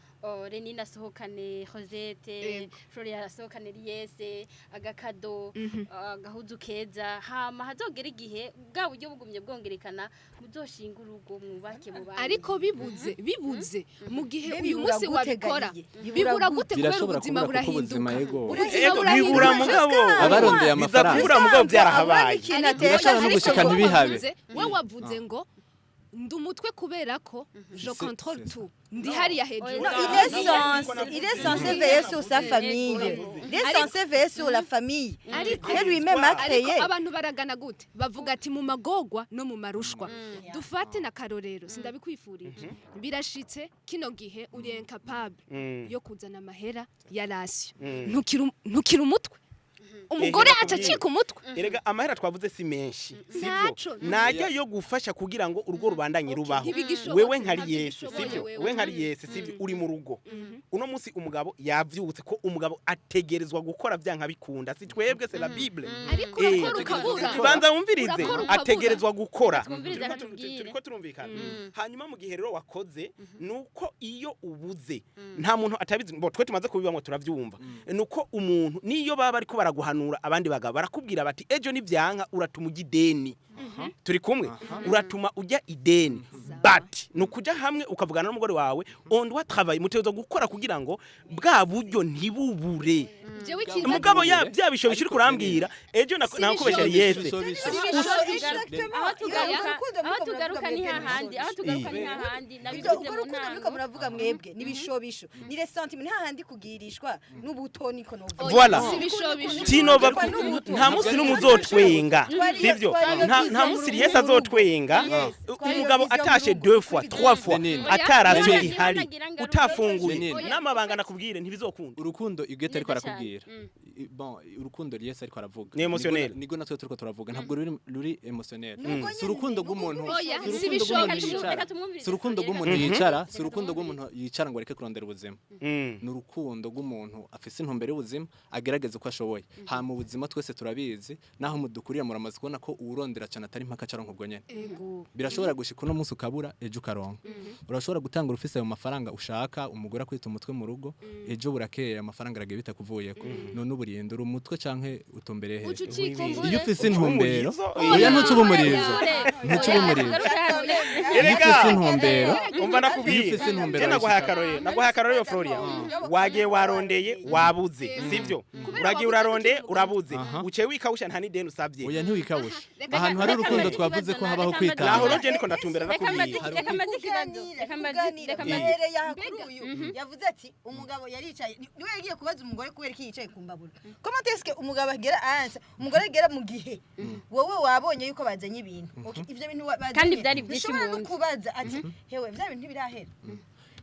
A: Renina asohokane Rosette,
C: Yego.
A: Floria asohokane Liese, agakado, agahuzu keza, hama hazogera igihe bwa buryo bugumye bwongerekana, muzoshinga urugo, mwubake mu bandi.
C: Ariko bibuze mu gihe
E: Mbe
C: uyu
E: bibura
C: munsi
E: gute,
C: wabikora,
E: Gariye? Bibura
C: bibura
E: gute?
C: gute? Kubera
D: Birashobora
C: ubuzima
D: kubura kuko ubuzima
C: burahinduka.
D: yego.
C: Ubuzima
B: Ego,
C: burahinduka.
B: bibura mugabo
D: Abarondeye
B: biza
D: amafaranga.
B: kubura mugabo byarahabaye.
E: Ikintu
D: Birashobora no
E: ateye.
D: gushika
C: Ariko
D: ntibihabe.
C: We wavuze ngo ndi umutwe kubera ko je contrôle
D: C'est
C: tout, ndi hariya hejuru.
E: Non, il est censé veiller sur sa famille. Il est censé veiller sur la famille.
C: Ariko
E: Que lui-même a créé.
C: Ariko abantu baragana gute? Bavuga ati mu magogwa no mu marushwa. Dufate na karorero, sindabikwifurije, birashitse kino gihe uri incapable yo kuzana amahera ya ration, ntukiri umutwe. Umugore
B: Ehe,
C: aca
B: ndakubwira.
C: acika umutwe.
B: Erega amahera twavuze si menshi, sivyo?
C: Ntaco.
B: Najya yo gufasha kugira ngo urugo rubandanye rubaho.
C: Ntibigishobotse,
B: Wewe nkari Yesu,
C: ntabyo
B: sivyo?
C: wewe.
B: Wewe nkari Yesu, sivyo? Uri mu rugo uno munsi, umugabo yavyutse, ko umugabo ategerezwa gukora vyanka bikunda, si twebwe, c'est la Bible.
C: Ariko
B: Eh,
C: urakora ukabura.
B: Banza wumvirize.
C: Urakora ukabura.
B: Ategerezwa gukora.
A: Twumvirize,
B: Turiko
A: akatubwire.
B: turiko turumvikana. Hanyuma mu gihe rero wakoze, nuko iyo ubuze, nta muntu atabizi, bo twe tumaze kubibamwo turavyumva, nuko umuntu niyo baba bariko baraguhanura, abandi bagabo barakubwira bati ejo nivyanka uratuma ujya ideni. Turi kumwe? Uratuma ujya ideni, but nukuja hamwe ukavugana n'umugore wawe, on doit travailler, mutegerezwa gukora kugira ngo bwa buryo ntibubure.
C: Jewe ikintu
B: Mugabo ya bya bishobisho uri kurambwira ejo nakubesha Yese.
A: Aho tugaruka ni hahandi, aho tugaruka ni hahandi
E: Ibyo
A: nabivuze
E: urwo
A: mu
E: rukundo muriko
A: ntango.
E: muravuga mwebwe nibishobisho, ni ressentiment, ni hahandi kugirishwa n'ubuto, niko novuga.
B: Voilà.
C: Si ibishobisho.
B: Tinova
E: Twari n'ubuto.
B: nta munsi n'umwe uzotwenga,
E: Twari-
B: sivyo?
E: twari
B: Nta
E: vision
B: nta
E: mu
B: munsi
E: rugo.
B: Yesu azotwenga.
E: Yes, twari
B: Umugabo
E: vision mu
B: atashe
E: rugo.
B: deux fois, trois fois,
D: Lenine.
B: atarasiyo
A: Oya.
B: ihari,
A: Oya.
B: utafunguye,
D: Lenine.
B: n'amabanga nakubwire ntibizokunda.
D: Urukundo Huguette ariko
A: Neza cyane.
D: arakubwira, bon, urukundo Yesu ariko aravuga
B: Ni émotionnel.
D: Nigo natwe turiko turavuga, ntabwo ruri émotionnel.
E: Nuko
D: Si urukundo
E: nyene,
D: rw'umuntu,
C: Oya,
D: si
C: si
D: urukundo
C: ibishobisho.
D: rw'umuntu yicara,
A: Reka tumwumvirize.
D: si urukundo rw'umuntu yicara, si urukundo rw'umuntu yicara ngo areke kurondera ubuzima. Ni urukundo rw'umuntu afise intumbero y'ubuzima, agerageza uko ashoboye. Hama ubuzima twese turabizi, naho mudukurira muramaze kubona ko uwurondera cyane atari impaka caronka ubwo nyene.
C: Ego.
D: Birashobora gushika uno munsi ukabura, ejo ukaronka. Urashobora gutanga ufise ayo mafaranga ushaka, umugore akwita umutwe mu rugo, ejo burakeye amafaranga aragiye bitakuvuyeko. None uburindura umutwe canke utumbereye
C: Uca
D: hehe?
C: ucika
D: Iyo ufise intumbero,
B: Umurizo,
D: oya, ntuca umurizo,
A: Oya.
D: ntuca umurizo. Iyo
B: Erega
D: ufise intumbero,
B: umva nakubwiye,
D: Iyo ufise intumbero
B: je naguhaye
D: wayishikako.
B: akarorero, naguhaye akarorero Floria. Wagiye warondeye, wabuze, sivyo? Uragiye urarondeye, urabuze, uciye wikawusha, nta n'ideni usabye.
D: Oya, ntiwikawushe.
C: Reka-
D: Ahantu hari
A: reka
D: urukundo
A: mbaze
D: twavuze ko
A: ikibazo
D: habaho
A: na- reka
D: kwitanga.
B: Naho rero je ndiko ndatumbera,
A: Reka
B: nakubwiye.
A: reka mbaze ikibazo, reka mbaze, reka mbaze.
E: Uhereye aha kuri uyu yavuze ati umugabo yaricaye, niwe yagiye kubaza umugore kubera ko yicaye ku mbabura. Comment est-ce que umugabo agera ansa, umugore agera mu gihe wowe wabonye yuko bazanye ibintu? Okay, ivyo bintu bazanye
A: Kandi byari byinshi
E: ntushobora
A: mu
E: no
A: nzu.
E: kubaza ati hewe, vya bintu ntibirahera,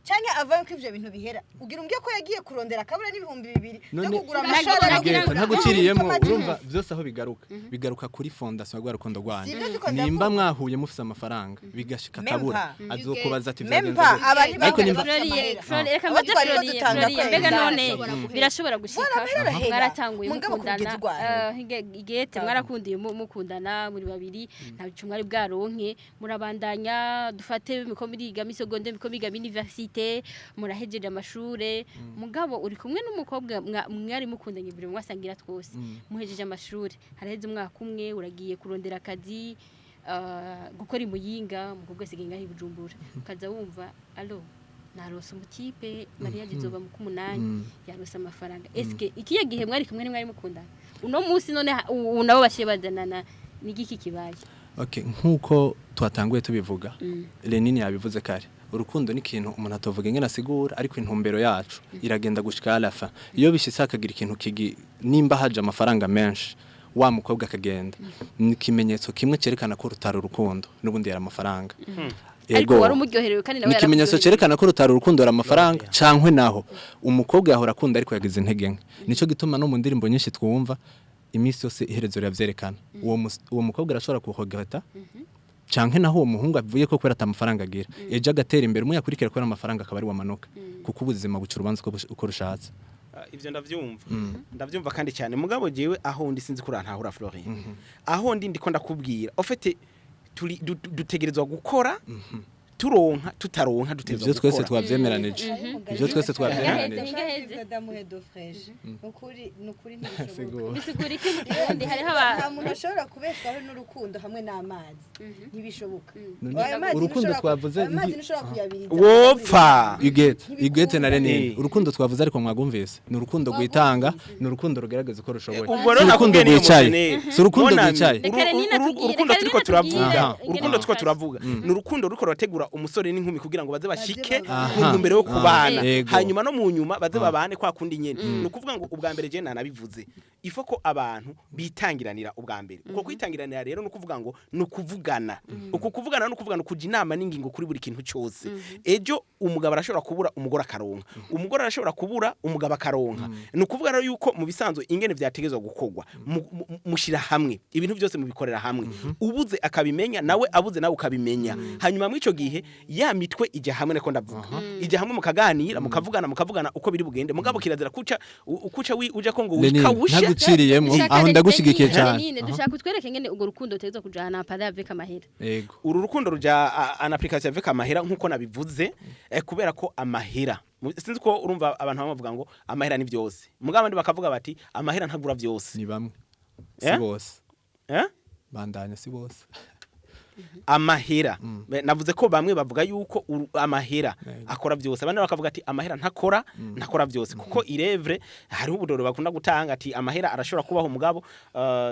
E: canke avayo ko ivyo bintu bihera, ugira umbwiye ko yagiye kurondera akabura n'2000 byo
D: None
E: kugura
A: Nagira-
E: amashara no
A: nagira-
D: Geta
E: kugura
D: ntaguciriyemo,
E: itomati.
D: urumva byose aho bigaruka, bigaruka kuri fondation rwa rukundo rwanyu.
E: Sivyo ndiko
D: Nimba
E: ndavuga.
D: mwahuye mufise amafaranga, bigashika
E: Même
D: akabura,
E: pas.
D: azokubaza ati
E: Même
D: vyagenze
E: pas,
D: gute?
E: abantu
D: Ariko
E: bangana
D: nimba
E: bafise
A: Floriye,
E: amahera.
A: Floriye, reka
E: Abo
A: mbaze
E: twariko
A: Floriye,
E: dutanga
A: Floriye,
E: kwezi.
A: mbega none
C: Birashobora guhera.
A: birashobora gushika
E: Voilà, amahera arahera.
A: mwaratanguye
E: Mugabo
A: mukundana,
E: kugeza urwaye.
A: Igete mwarakundiye mukundana muri babiri, ntaco mwari bwaronke, murabandanya, dufate miko muriga mi seconde, miko miga université, murahejeje amashure, mugabo uri kumwe n'umukobwa mwari mukundanye buri mwasangira twose, muhejeje amashure, haraheze umwaka umwe, uragiye kurondera akazi, gukora imuyinga, umukobwa asigaye ngaho i Bujumbura, ukaza wumva allo, narose umutipe, mariage izoba mu kumunani, yarose amafaranga. Eske ikiye gihe mwari kumwe mwari mukundana, uno munsi none ubu nabo baciye bazanana, nigiki kibaye?
D: Okay, nkuko twatanguye tubivuga, Lenine yabivuze kare, urukundo ni ikintu umuntu atovuga ingene asigura, ariko intumbero yacu iragenda gushika à la fin. Iyo bishitse hakagira ikintu kigi, nimba haje amafaranga menshi, wa mukobwa akagenda, ni ikimenyetso kimwe cerekana ko rutari urukundo, n'ubundi yari amafaranga.
A: Ariko
D: Ego.
A: wari umuryoherewe kandi nawe
D: Ni ikimenyetso
A: yarakuryoherewe.
D: cerekana ko rutari urukundo ari amafaranga, cankwe naho umukobwa yahora akunda ariko yagize intege nke. Nico gituma no mu ndirimbo nyinshi twumva iminsi yose iherezo riravyerekana. Uwo mukobwa arashobora kuhogata, canke naho uwo muhungu avuye ko kubera atamafaranga agira, ejo agatera imbere, umwe yakurikira kubera amafaranga akaba ari wamanuka, kuko ubuzima buca urubanza uko rushatse.
B: Ah, ivyo ndavyumva, ndavyumva kandi cyane, mugabo jewe aho ndi sinzi ko urantahura Florine. Aho ndi ndiko ndakubwira, au fait turi dutegerezwa gukora, turonka tutaronka dutegerezwa
D: Ivyo twese
B: gukora.
D: twavyemeranije, ivyo twese twavyemeranije.
A: Ingaheze.
E: Ndamuhe do fraîche, nukuri nukuri ntibishoboka.
D: Sigura.
A: Bisigura iki mu Kirundi? Hariho
E: Nta
A: aba
E: muntu ashobora kubeshwaho n'urukundo hamwe n'amazi, ntibishoboka.
D: None
E: Ayo mazi
D: urukundo
E: ntushobora
D: twavuze
E: ayo mazi ntushobora kuyabiriza.
B: Wopfa.
D: Huguette, Huguette na Lenine,
B: Eh.
D: urukundo twavuze ariko mwagumvise, ni urukundo rwitanga, ni urukundo rugerageza uko rushoboye.
B: Ubwo rero
D: Si urukundo
B: nakubwiye ni
D: rwicaye,
B: émotionnel.
D: si urukundo
B: Mon ami,
D: rwicaye.
A: Reka Lenine atubwire,
B: urukundo
A: reka
B: turiko
A: Lenine
B: turavuga,
A: atubwire.
B: urukundo turiko turavuga ni urukundo ruriko rurategura. gutegura umusore n'inkumi kugira ngo baze bashike ku
D: Aha.
B: ntumbero yo kubana,
D: Yego.
B: hanyuma no mu nyuma baze babane kwa kundi nyene. Ni ukuvuga ngo ubwa mbere je nanabivuze, ifo ko abantu bitangiranira ubwa mbere. Uko kwitangiranira rero ni ukuvuga ngo ni ukuvugana. Uku kuvugana ni ukuvugana, kuja inama n'ingingo kuri buri kintu cyose. Ejo umugabo arashobora kubura, umugore akaronka, umugore arashobora kubura, umugabo akaronka. Ni ukuvuga rero yuko mu bisanzwe ingene vyategezwa gukorwa, mushira hamwe ibintu byose, mubikorera hamwe, ubuze akabimenya, nawe abuze nawe ukabimenya. Hanyuma muri ico gihe ya mitwe ijya hamwe, niko ndavuga, ijya hamwe, mukaganira, mukavugana, mukavugana uko biri bugende. Mugabo kirazira kuca ukuca uja ko ngo
D: Lenine,
B: wikawusha.
D: ntaguciriyemwo aho, ndagushigikiye cyane.
A: Lenine, dushaka utwereke ngene urwo rukundo rutegerezwa kujana pada avec amahera.
D: Yego.
B: Uru rukundo ruja en application avec amahera, nkuko nabivuze, kubera ko amahera sinzi ko urumva abantu bamwe bavuga ngo amahera ni byose, mugabo abandi bakavuga bati amahera ntagura byose.
D: Ni bamwe, si
B: Eh?
D: bose.
B: Eh?
D: Bandanya, si bose.
B: Amahera. Navuze ko bamwe bavuga yuko amahera
D: Yego.
B: akora byose, abandi bakavuga ati amahera ntakora byose, kuko irevre hariho ubudoro bakunda gutanga ati amahera arashobora kubaho umugabo,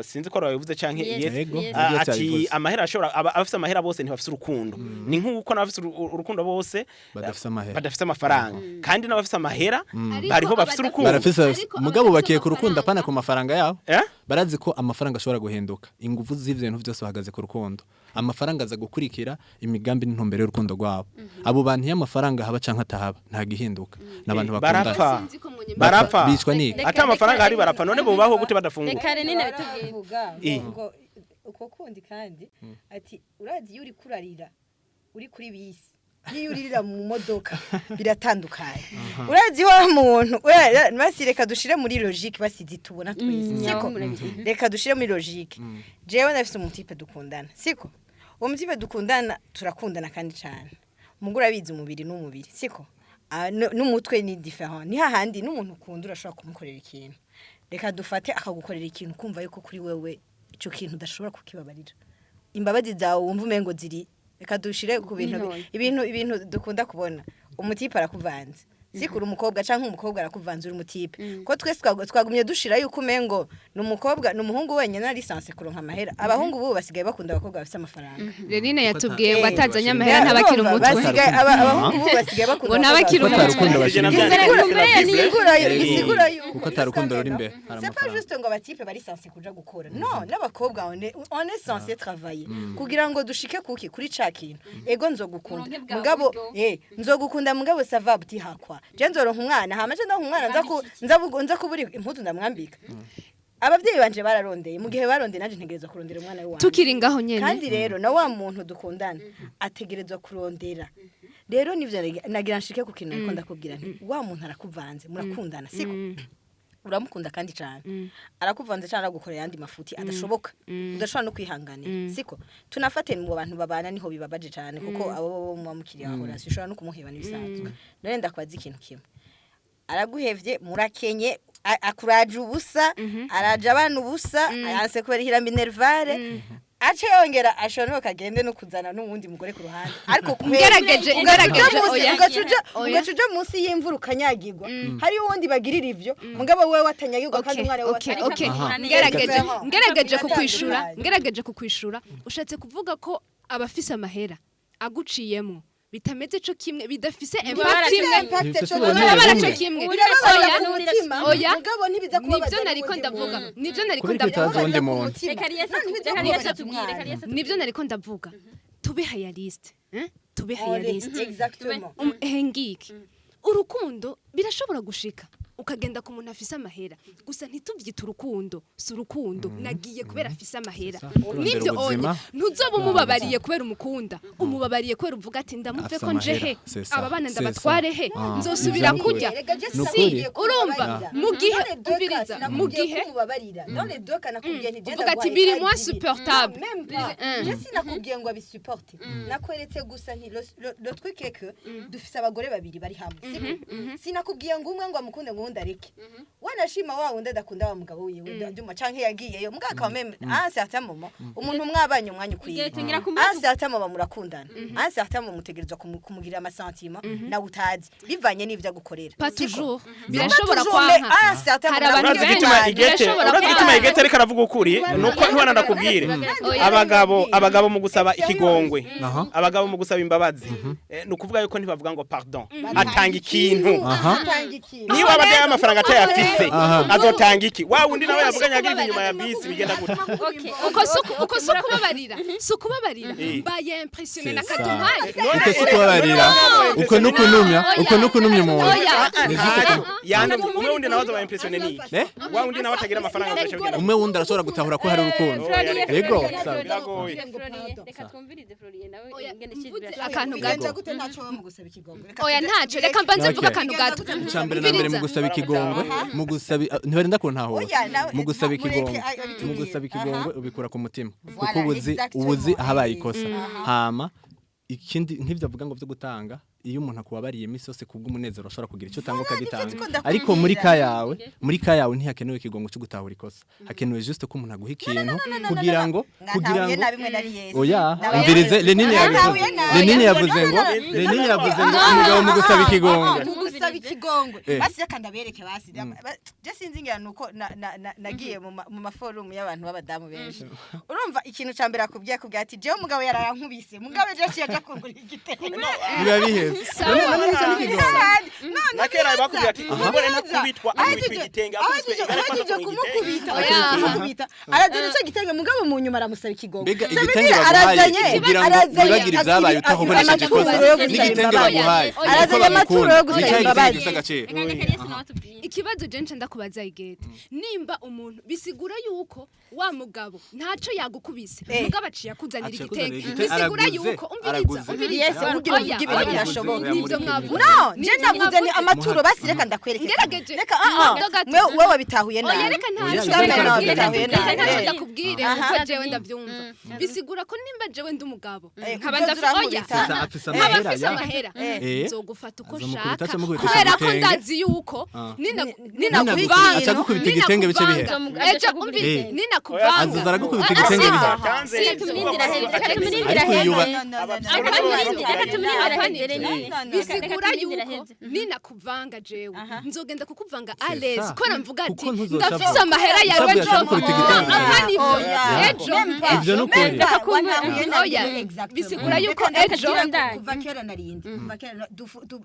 B: sinzi ko babivuze canke
A: Yes,
B: yes.
D: Yego.
A: yes.
B: Ah,
D: Yes,
B: ati
D: yabivuze.
B: amahera ashobora abafise amahera bose ntibafise urukundo, ni nk'uko n'abafise urukundo bose
D: badafise amahera.
B: Badafise amafaranga, kandi n'abafise amahera
C: Ariko
B: bariho bafise urukundo.
D: Barafise.
C: Ariko
D: Mugabo
C: abadafise
D: bakiye ku rukundo,
C: amafaranga-
D: apana ku mafaranga yabo.
B: Eh?
D: Barazi ko amafaranga ashobora guhinduka. Ingufu z'ivyo bintu byose bahagaze ku rukundo. Amafaranga aza gukurikira imigambi n'intumbero y'urukundo rwabo. Abo bantu iyo amafaranga haba canke atahaba, nta gihinduka, n'abantu bakundana.
B: Barapfa.
C: Sinzi ko mwonyene-
B: Barapfa.
D: Bicwa n'iki?
B: Ata amafaranga hari barapfa. None bubaho gute badafungura?
A: Reka Renine abitubwire.
E: Baravuga
B: Eh.
E: ngo uko kundi, kandi ati urazi iyo uri kurarira uri kuri bisi n'iyo uririra mu modoka biratandukanye. Urazi wa muntu basi reka dushire muri logique, basi tubona twese, siko? Reka dushire muri logique. Jewe ndafise umutipe dukundana, siko? Uwo mutipe dukundana, turakundana kandi cyane. Umugore abizi, umubiri n'umubiri, siko? Ah, n'umutwe ni différent. Ni hahandi n'umuntu ukunda urashobora kumukorera ikintu, reka dufate akagukorera ikintu, kumva yuko kuri wewe ico kintu udashobora kukibabarira, imbabazi zawe wumva umengo ziri, reka dushire ku bintu
A: Ntoya.
E: ibintu dukunda kubona. Umutipe arakuvanze, sikura umukobwa canke umukobwa arakuvanze uri umutipe, ko twese twagumye dushira yuko umengo ni umukobwa, ni umuhungu wenyine ari censé kuronka amahera. Abahungu bubu basigaye bakunda abakobwa bafise amafaranga.
C: Renine yatubwiye ngo
E: Eh.
C: atazanye amahera ntabakira
E: Urumva,
C: umutwe.
E: Abahungu bubu basigaye bakunda
C: Ngo ntabakira
E: abakobwa
C: umutwe.
D: Kuko atarukundo bashira imbere.
E: Bisigura yuko
D: Kuko atarukundo ruri imbere, hari
E: c'est pas
D: amafaranga.
E: juste ngo abatipe bari censé kuja gukora, no n'abakobwa on est censé travailler kugira ngo dushike kuki kuri ca kintu. Ego, nzogukunda.
A: Muronke bwa
E: Mugabo
A: buryo.
E: nzogukunda, mugabo ça va buti hakwa je nzoronka umwana, hama je ndonka umwana, nza kubura impuzu ndamwambika. Abavyeyi banje bararondeye, mu gihe barondeye nanje ntegerezwa kurondera umwana wanje.
C: Tukiri ngaho nyene.
E: Kandi rero na wa muntu dukundana ategerezwa kurondera. Rero nivyo nagira nshike ku kintu, ariko ndakubwira nti wa muntu arakuvanze, murakundana, siko? Uramukunda kandi cyane, arakuvanze cyane, aragukorera yandi mafuti adashoboka, udashobora no kwihanganira, siko? Tunafate mu bantu babana niho bibabaje cyane, kuko abo bo muba mukiri aho rasi ushobora no kumuheba n'ibisanzwe. None ndakwaza ikintu kimwe: araguhevye, murakenye, akuraje ubusa, araje abana ubusa, aranse kubarihira minerval, ace yongera ashobora kagende no kuzana n'uwundi mugore ku ruhande, ariko
C: Ngerageje, oya. Oya.
E: ugaca uja munsi y'imvura ukanyagirwa, hari uwundi bagirira ivyo, mugabo wewe watanyagirwa kandi
C: Okay,
E: umwana we
C: okay,
E: watanyagirwa.
C: okay.
D: Aha.
C: Ngerageje
E: Aha.
C: ngerageje kukwishura,
E: Biratandukanye.
C: ngerageje kukwishura. Ushatse kuvuga ko abafise amahera aguciyemwo bitameze co kimwe, bidafise impact imwe.
E: Impact
D: Ntibifise
E: co
D: uburemere
C: Barabara
D: bumwe.
C: co kimwe.
E: Birababaza
C: Oya.
E: ku mutima,
C: Oya.
E: mugabo ntibiza kubabaza
C: Nivyo nariko
E: n'uwundi
C: ndavuga.
E: muntu.
C: Nivyo nariko
D: Kubera ko
C: ndavuga.
D: utazi uwundi muntu.
A: Reka Riyese
E: None ntibiza
A: reka Riyese
E: kubabaza
A: atubwire, reka
E: umwana.
A: Riyese atubwire.
C: Nivyo nariko ndavuga. Tube réaliste, hein? Tube réaliste.
E: Exactement.
C: Hengiki urukundo birashobora gushika ukagenda ku muntu afise amahera gusa, ntituvyite urukundo. Si urukundo, nagiye kubera afise amahera.
D: Kurondera
C: Nivyo
D: ubuzima.
C: onye ntuzoba umubabariye kubera umukunda, umubabariye kubera uvuga ati ndamuveko
D: Afise
C: nje he,
D: amahera, c'est ça,
C: aba bana
D: c'est
C: ndabatware he,
D: ça. Ah,
C: nzosubira
D: ivyo
C: kurya.
E: Erega je
D: Ni
E: sinakubwiye
D: ukuri.
E: ko
C: Urumva,
E: umubabarira.
C: mu gihe
E: Dans les deux cas,
C: umviriza, mu
E: sinakubwiye
C: gihe
E: ko umubabarira. Dans les deux cas, nakubwiye nti
C: Uvuga ati biri moins supportable.
E: Non, même pas. Je sinakubwiye ngo abisupporte, nakweretse gusa nti le truc est que dufise abagore babiri bari hamwe, siko? Sinakubwiye ngo umwe ngo amukunde, ngo
F: wundi areke, wanashima wa wundi adakunda wa mugabo wiwe ndumva canke yagiyeyo mugabo akaba même un certain moment umuntu mwabanye umwanya ukwiye,
A: Igihe tugira kumara
F: un certain moment murakundana, un certain moment mutegerezwa kumugirira ama sentiments nawe utazi bivanye n'ivyo agukorera.
C: Pas
F: Siko?
C: toujours.
F: Pas
C: Birashobora
F: toujours, mais
C: kwanka.
F: un certain
C: Hari
F: moment
C: abantu
B: Urazi
C: benshi
B: igituma Igete,
C: birashobora
B: urazi igituma
C: kwanka.
B: Igete ariko aravuga ukuri, nuko ntibana ndakubwire.
C: Oya.
B: Abagabo mu gusaba ikigongwe,
D: Aha.
B: abagabo mu gusaba imbabazi, ni ukuvuga yuko ntibavuga ngo pardon, atanga ikintu.
F: Atanga ikintu.
B: Niba aba adaye amafaranga atayafise,
D: Aha.
B: azotanga iki? Wa wundi nawe yavuganye agira inyuma ya bisi, bigenda gute?
A: Okay.
C: Uko si ukubabarira, si ukubabarira.
B: Eh.
C: Mbaye impressionné na
D: C'est ça.
C: cadeau mpaye.
B: None
D: Uko si ukubabarira, uko nukunumya,
C: Oya.
D: uko nukunumya umuntu.
C: Oya.
D: Ni juste
B: Yandi umwe wundi nawe azaba impressionné niki?
D: Eh?
B: Wa wundi nawe atagira amafaranga azoca bigenda gute?
D: Umwe wundi arashobora gutahura ko hari urukundo.
B: Oya,
D: Ego.
B: Biragoye.
A: Reka twumvirize Florian nawe
C: Oya,
A: ingene
C: mvuze
A: shidra.
C: akantu
F: Bigenza
C: gato.
F: gute ntaco mu gusaba ikigongwe? Reka
C: Oya, ntaco, reka mbanze mvuge
D: Okay.
C: akantu gato.
D: Icambere na mbere, mu gusaba ikigongwe, mu gusaba, ntibarinda kuntahura.
F: Oya, nawe-
D: Mu gusaba
F: mureke
D: ikigongwe,
F: abitubwire.
D: mu gusaba ikigongwe ubikura ku mutima,
F: Voilà,
D: kuko ubuzi
F: exactement.
D: ubuzi ahabaye ikosa. Hama ikindi, nk'ivyo avuga ngo vyo gutanga, iyo umuntu akubabariye iminsi yose kubw'umunezero ashobora kugira icyo utanga ukagitanga.
F: Nivyo ndiko
D: Ariko muri
F: ndakubwira.
D: ka yawe ntihakenewe ikigongo cyo gutahura ikosa, hakenewe juste ko umuntu aguha ikintu kugira ngo kugira
F: Mwatahuye
D: ngo
F: nabi mwe nari Yesu.
D: Oya,
F: Nawe
D: umvirize, Lenine yabivuze.
F: Mwatahuye nabi.
D: Lenine yavuze ngo, Lenine yavuze ngo umugabo mu gusaba ikigongwe.
F: Mu gusaba ikigongwe.
D: Eh.
F: Basi reka ndabereke basi. Je sinzi ngira nuko nagiye mu maforumu y'abantu b'abadamu benshi. Urumva ikintu ca mbere akubwiye ati jewe umugabo yarayankubise, mugabo ejo yaciye aja kungurira igitenge.
D: Biba biheze.
C: Sawa.
D: None nicyo n'ikigongwe.
B: Na kera bakubwira ati umugore ntakubitwa, akubitwa igitenge, akubiswe igare,
F: ahejeje
B: akubitwa igitenge.
F: Kumukubita,
C: Oya.
F: kumukubita, arazana ico gitenge, mugabo mu nyuma aramusaba ikigongwe.
D: Mbega
F: Ça veut
D: igitenge
F: dire
D: baguhaye
F: arazanye
D: kugira ngo
F: arazanye
D: wibagire ibyabaye utahoboresheje
F: amaturo
D: ikosa,
F: yo gusaba
D: n'igitenge
F: imbabazi.
D: baguhaye
C: Oya.
F: Arazanye amaturo yo gusaba
D: nicyo gitenge
F: imbabazi.
D: gifite agaciro.
A: Reka reka Yesu nawe atubwire.
C: Ikibazo je nca ndakubaza, Igete, nimba umuntu bisigura yuko wa mugabo ntaco yagukubise,
F: Eh.
C: mugabo aciye akuzanira
D: Aciye
C: igitenge,
D: akuzanira igitenge,
C: bisigura
D: araguze,
C: yuko, umviriza,
D: araguze.
C: umviriza.
F: Yes, ugira
C: Oya,
F: uvuge ibintu
C: oya,
F: bidashoboka.
C: nivyo mwavuze.
F: No, je
C: Nivyo
F: navuze ni
C: mwavuze.
F: amaturo, basi reka ndakwereke.
C: Ngerageje.
F: Reka ah
C: Gato gato.
F: Mwe wewe bitahuye
C: Oya,
F: nabi.
C: reka
D: Oya,
C: ntaco
D: reka
C: ndakubwire,
F: ndakubwire.
C: reka ntaco
F: Eh.
C: ndakubwire
F: Aha.
C: kuko jewe ndavyumva. Bisigura ko nimba jewe ndi umugabo,
F: Eh,
C: nkaba
F: kuko
C: ndafise, oya,
F: urankubita.
D: Afise
C: nkaba
D: amahera
C: mfise
D: ya.
C: amahera,
D: Eh.
C: nzogufata uko
D: Azomukubita,
C: nshaka,
D: acamukubita
C: kubera ko
D: igitenge.
C: ndazi yuko
D: Ah.
C: ninakuvanga,
D: Acagukubita igitenge bice bihera.
C: ejo, umvirize, ninakuvanga
D: Azoza aragukubita igitenge bihera.
A: Reka tumurindire aheze, reka tumurindire
D: Ariko
A: aheze.
D: yuba-
A: Reka tumurindire aheze, Lenine.
C: Bisigura
A: Reka tumurindire
C: yuko
A: aheze.
C: ninakuvanga jewe nzogenda kukuvanga
D: C'est
C: à l'aise,
D: ça.
C: kubera mvuga ati
D: Kuko ntuzoca
C: ndafise
D: vuba.
C: amahera yawe
D: Usabwe
C: ejo.
D: acagukubita igitenge.
C: Apana ivyo.
F: Oya.
C: Ejo
D: Ivyo nukuri.
C: Oya, bisigura yuko ejo
F: Kuva kera narindi, kuva kera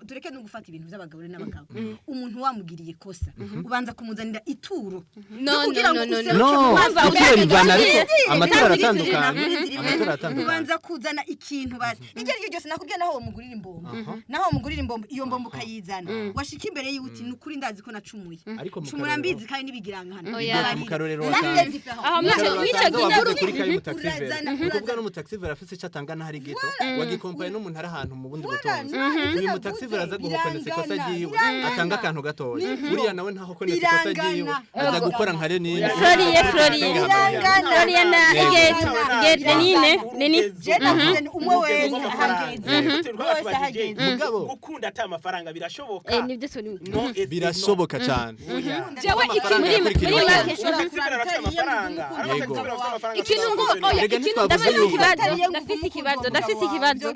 F: tureke no gufata ibintu by'abagabo n'abagabo. Umuntu wamugiriye ikosa ubanza kumuzanira ituro.
C: No,
F: Ryo kugira
C: no,
F: ngo
C: no, no,
F: useruke
D: no.
F: mu maso.
D: Ituro rivana, ariko
F: Rindira,
D: amatora
F: rindira,
D: aratandukanye.
F: rindira,
D: Amatora aratandukanye.
F: Ubanza kuzana ikintu basi iryo ari ryo ryose. Nakubwiye, naho wamugurira imbombo, naho wamugurira imbombo, iyo mbombo ukayizana, washika imbere yiwe uti ni ukuri ndazi ko nacumuye,
D: Ariko mu
F: cumura
D: karorero-
F: mbizi kandi n'ibigirankana.
A: Oya.
D: Mu karorero
F: Ça,
D: watanze.
F: c'est différent.
A: Aho mwico gihe
D: Wavuze kuri kayi mutaxivera,
F: Urazana,
D: ni ukuvuga
F: urazana.
D: n'umutaxivera afise icyo atanga n'ahari gito, wagikompaye n'umuntu ari ahantu mu bundi butunzi.
F: Voilà,
D: Uyu mutaxivera aza guhokonesa ikosa
F: birangana,
D: ryiwe,
F: birangana.
D: atanga akantu gatoya.
F: Nivyo.
D: Uriya nawe ntaho konesa ikosa ryiwe,
F: Birangana.
D: aza gukora nka Lenine.
A: Floriye, Floriye.
F: Birangana.
A: Floriye na Igete, Igete, Lenine, Lenine.
F: Je navuze ni umwe wese ahageze, umwe wese ahageze.
D: Mugabo.
B: Gukunda ata amafaranga birashoboka?
A: Eh, nibyo turimo.
B: No, it's
D: Birashoboka cyane.
C: Jewe
D: Amafaranga
C: ikintu
D: yakurikira
A: muri
D: iwacu.
A: make.
D: Yego.
C: Ikintu ngo oya,
D: Rega
C: ikintu
D: ntitwavuze
A: Ndafise
D: yuko-
A: ikibazo, ndafise ikibazo, ndafise ikibazo.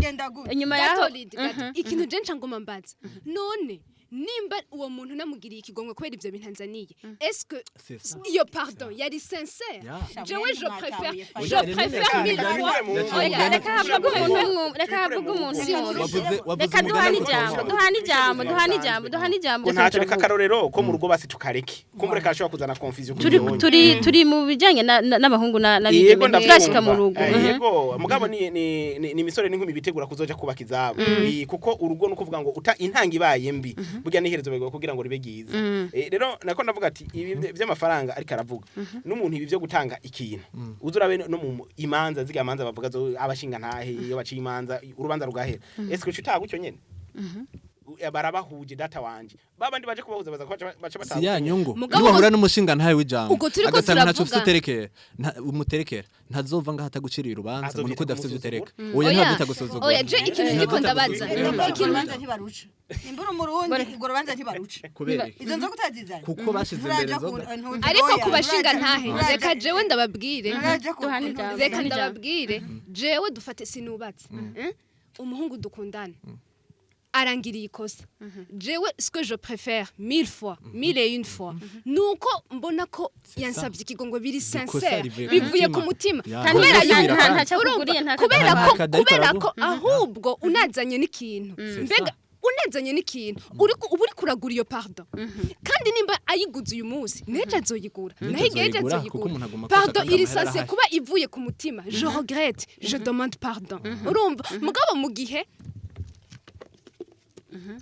A: Inyuma yaho
C: gato, Lidi, gato. Ikintu je nca ngoma mbaza, none nimba uwo muntu namugiriye ikigongwe kubera ivyo bintu anzaniye, est-ce que
D: C'est ça.
C: iyo pardon yari sincère?
D: Yeah.
C: Jewe je préfère, je
D: Oya, Lenine
C: préfère
D: yaciye
C: mille
D: umugani.
C: fois.
D: Yaciye
C: Oya,
D: umugani.
A: Reka havuge umuntu umwe, reka havuge umuntu umwe.
D: Wavuze
A: Reka
D: umugani
A: duhane
D: ariko
A: ijambo,
D: utawuvuga.
A: duhane ijambo, duhane ijambo, duhane ijambo.
B: Ngo ntacyo, reka akarorero ko mu rugo basi tukareke, kumbure kashobora kuzana confusion.
A: Turi turi turi mu bijanye n'abahungu n'abigeme,
B: Yego,
A: turashika mu rugo.
B: ndabyumva. Yego, mugabo ni imisore n'inkumi bitegura kuzoja kubaka izabo. Kuko urugo no kuvuga ngo uta intanga ibaye mbi, burya n'iherezo bigoye kugira ngo ribe ryiza. Rero nako ndavuga ati ibi vy'amafaranga ariko aravuga n'umuntu, ibi vyo gutanga ikintu, uza urabe no mu imanza, ziga manza bavuga zo abashinga ntahe, iyo baciye imanza urubanza rugahera, eske uca utaha gutyo nyene? Barabahuje data wanje, babandi baje kubahuza baza baca
D: Si ya nyungu.
C: Mugabo
D: Niwahura n'umushinga ntawe w'ijambo,
C: Ubwo turiko
D: agasanga ntacyo ufite
C: turavuga.
D: uterekera, umuterekera ntazova ngaho ataguciriye urubanza ngo nuko
B: Azovyita
D: udafite ivyo utereka.
C: Oya.
D: Oya, ntavyita gusuzugura.
C: Oya, je ikintu ndiko ndabaza.
F: Urwo
C: Ikintu
F: rubanza ntibaruca. Imbura umurundi, urwo rubanza ntibaruca.
D: Kubera iki?
F: Izo nzoga utazizanye.
D: Kuko bashize imbere
F: Nturaja
D: inzoga.
C: Ariko
F: oya,
C: ku bashinga ntahe, reka jewe ndababwire.
F: Nturaja
A: Duhane ijambo.
C: Reka ndababwire, jewe dufate sinubatse, eh? Umuhungu dukundana arangiriye ikosa, jewe ce que je préfère mille fois, mille et une fois, nuko mbona ko
D: C'est ça.
C: yansabye ikigongo biri
D: Ikosa
C: sincère,
D: rivuye ku
C: bivuye ku
D: mutima.
C: mutima.
D: Ya.
C: Kubera
D: Kandi
C: yuko
A: nta
C: urumva,
A: cakuguriye, nta
C: kubera
D: Nta
C: ko
D: kadari
C: kubera
D: karaguha.
C: ko ahubwo unazanye n'ikintu,
D: C'est
C: mbega
D: ça.
C: unazanye n'ikintu, uba uri kuragura iyo pardon, kandi nimba ayiguze uyu munsi, n'ejo azoyigura, naho igihe ejo
D: azoyigura, kuko
C: azoyigura.
D: umuntu aguma akosa
C: Pardon
D: kandi
C: iri
D: amahera
C: censé
D: arahari.
C: kuba ivuye ku mutima: je regrette, je demande pardon. Urumva, mugabo mu gihe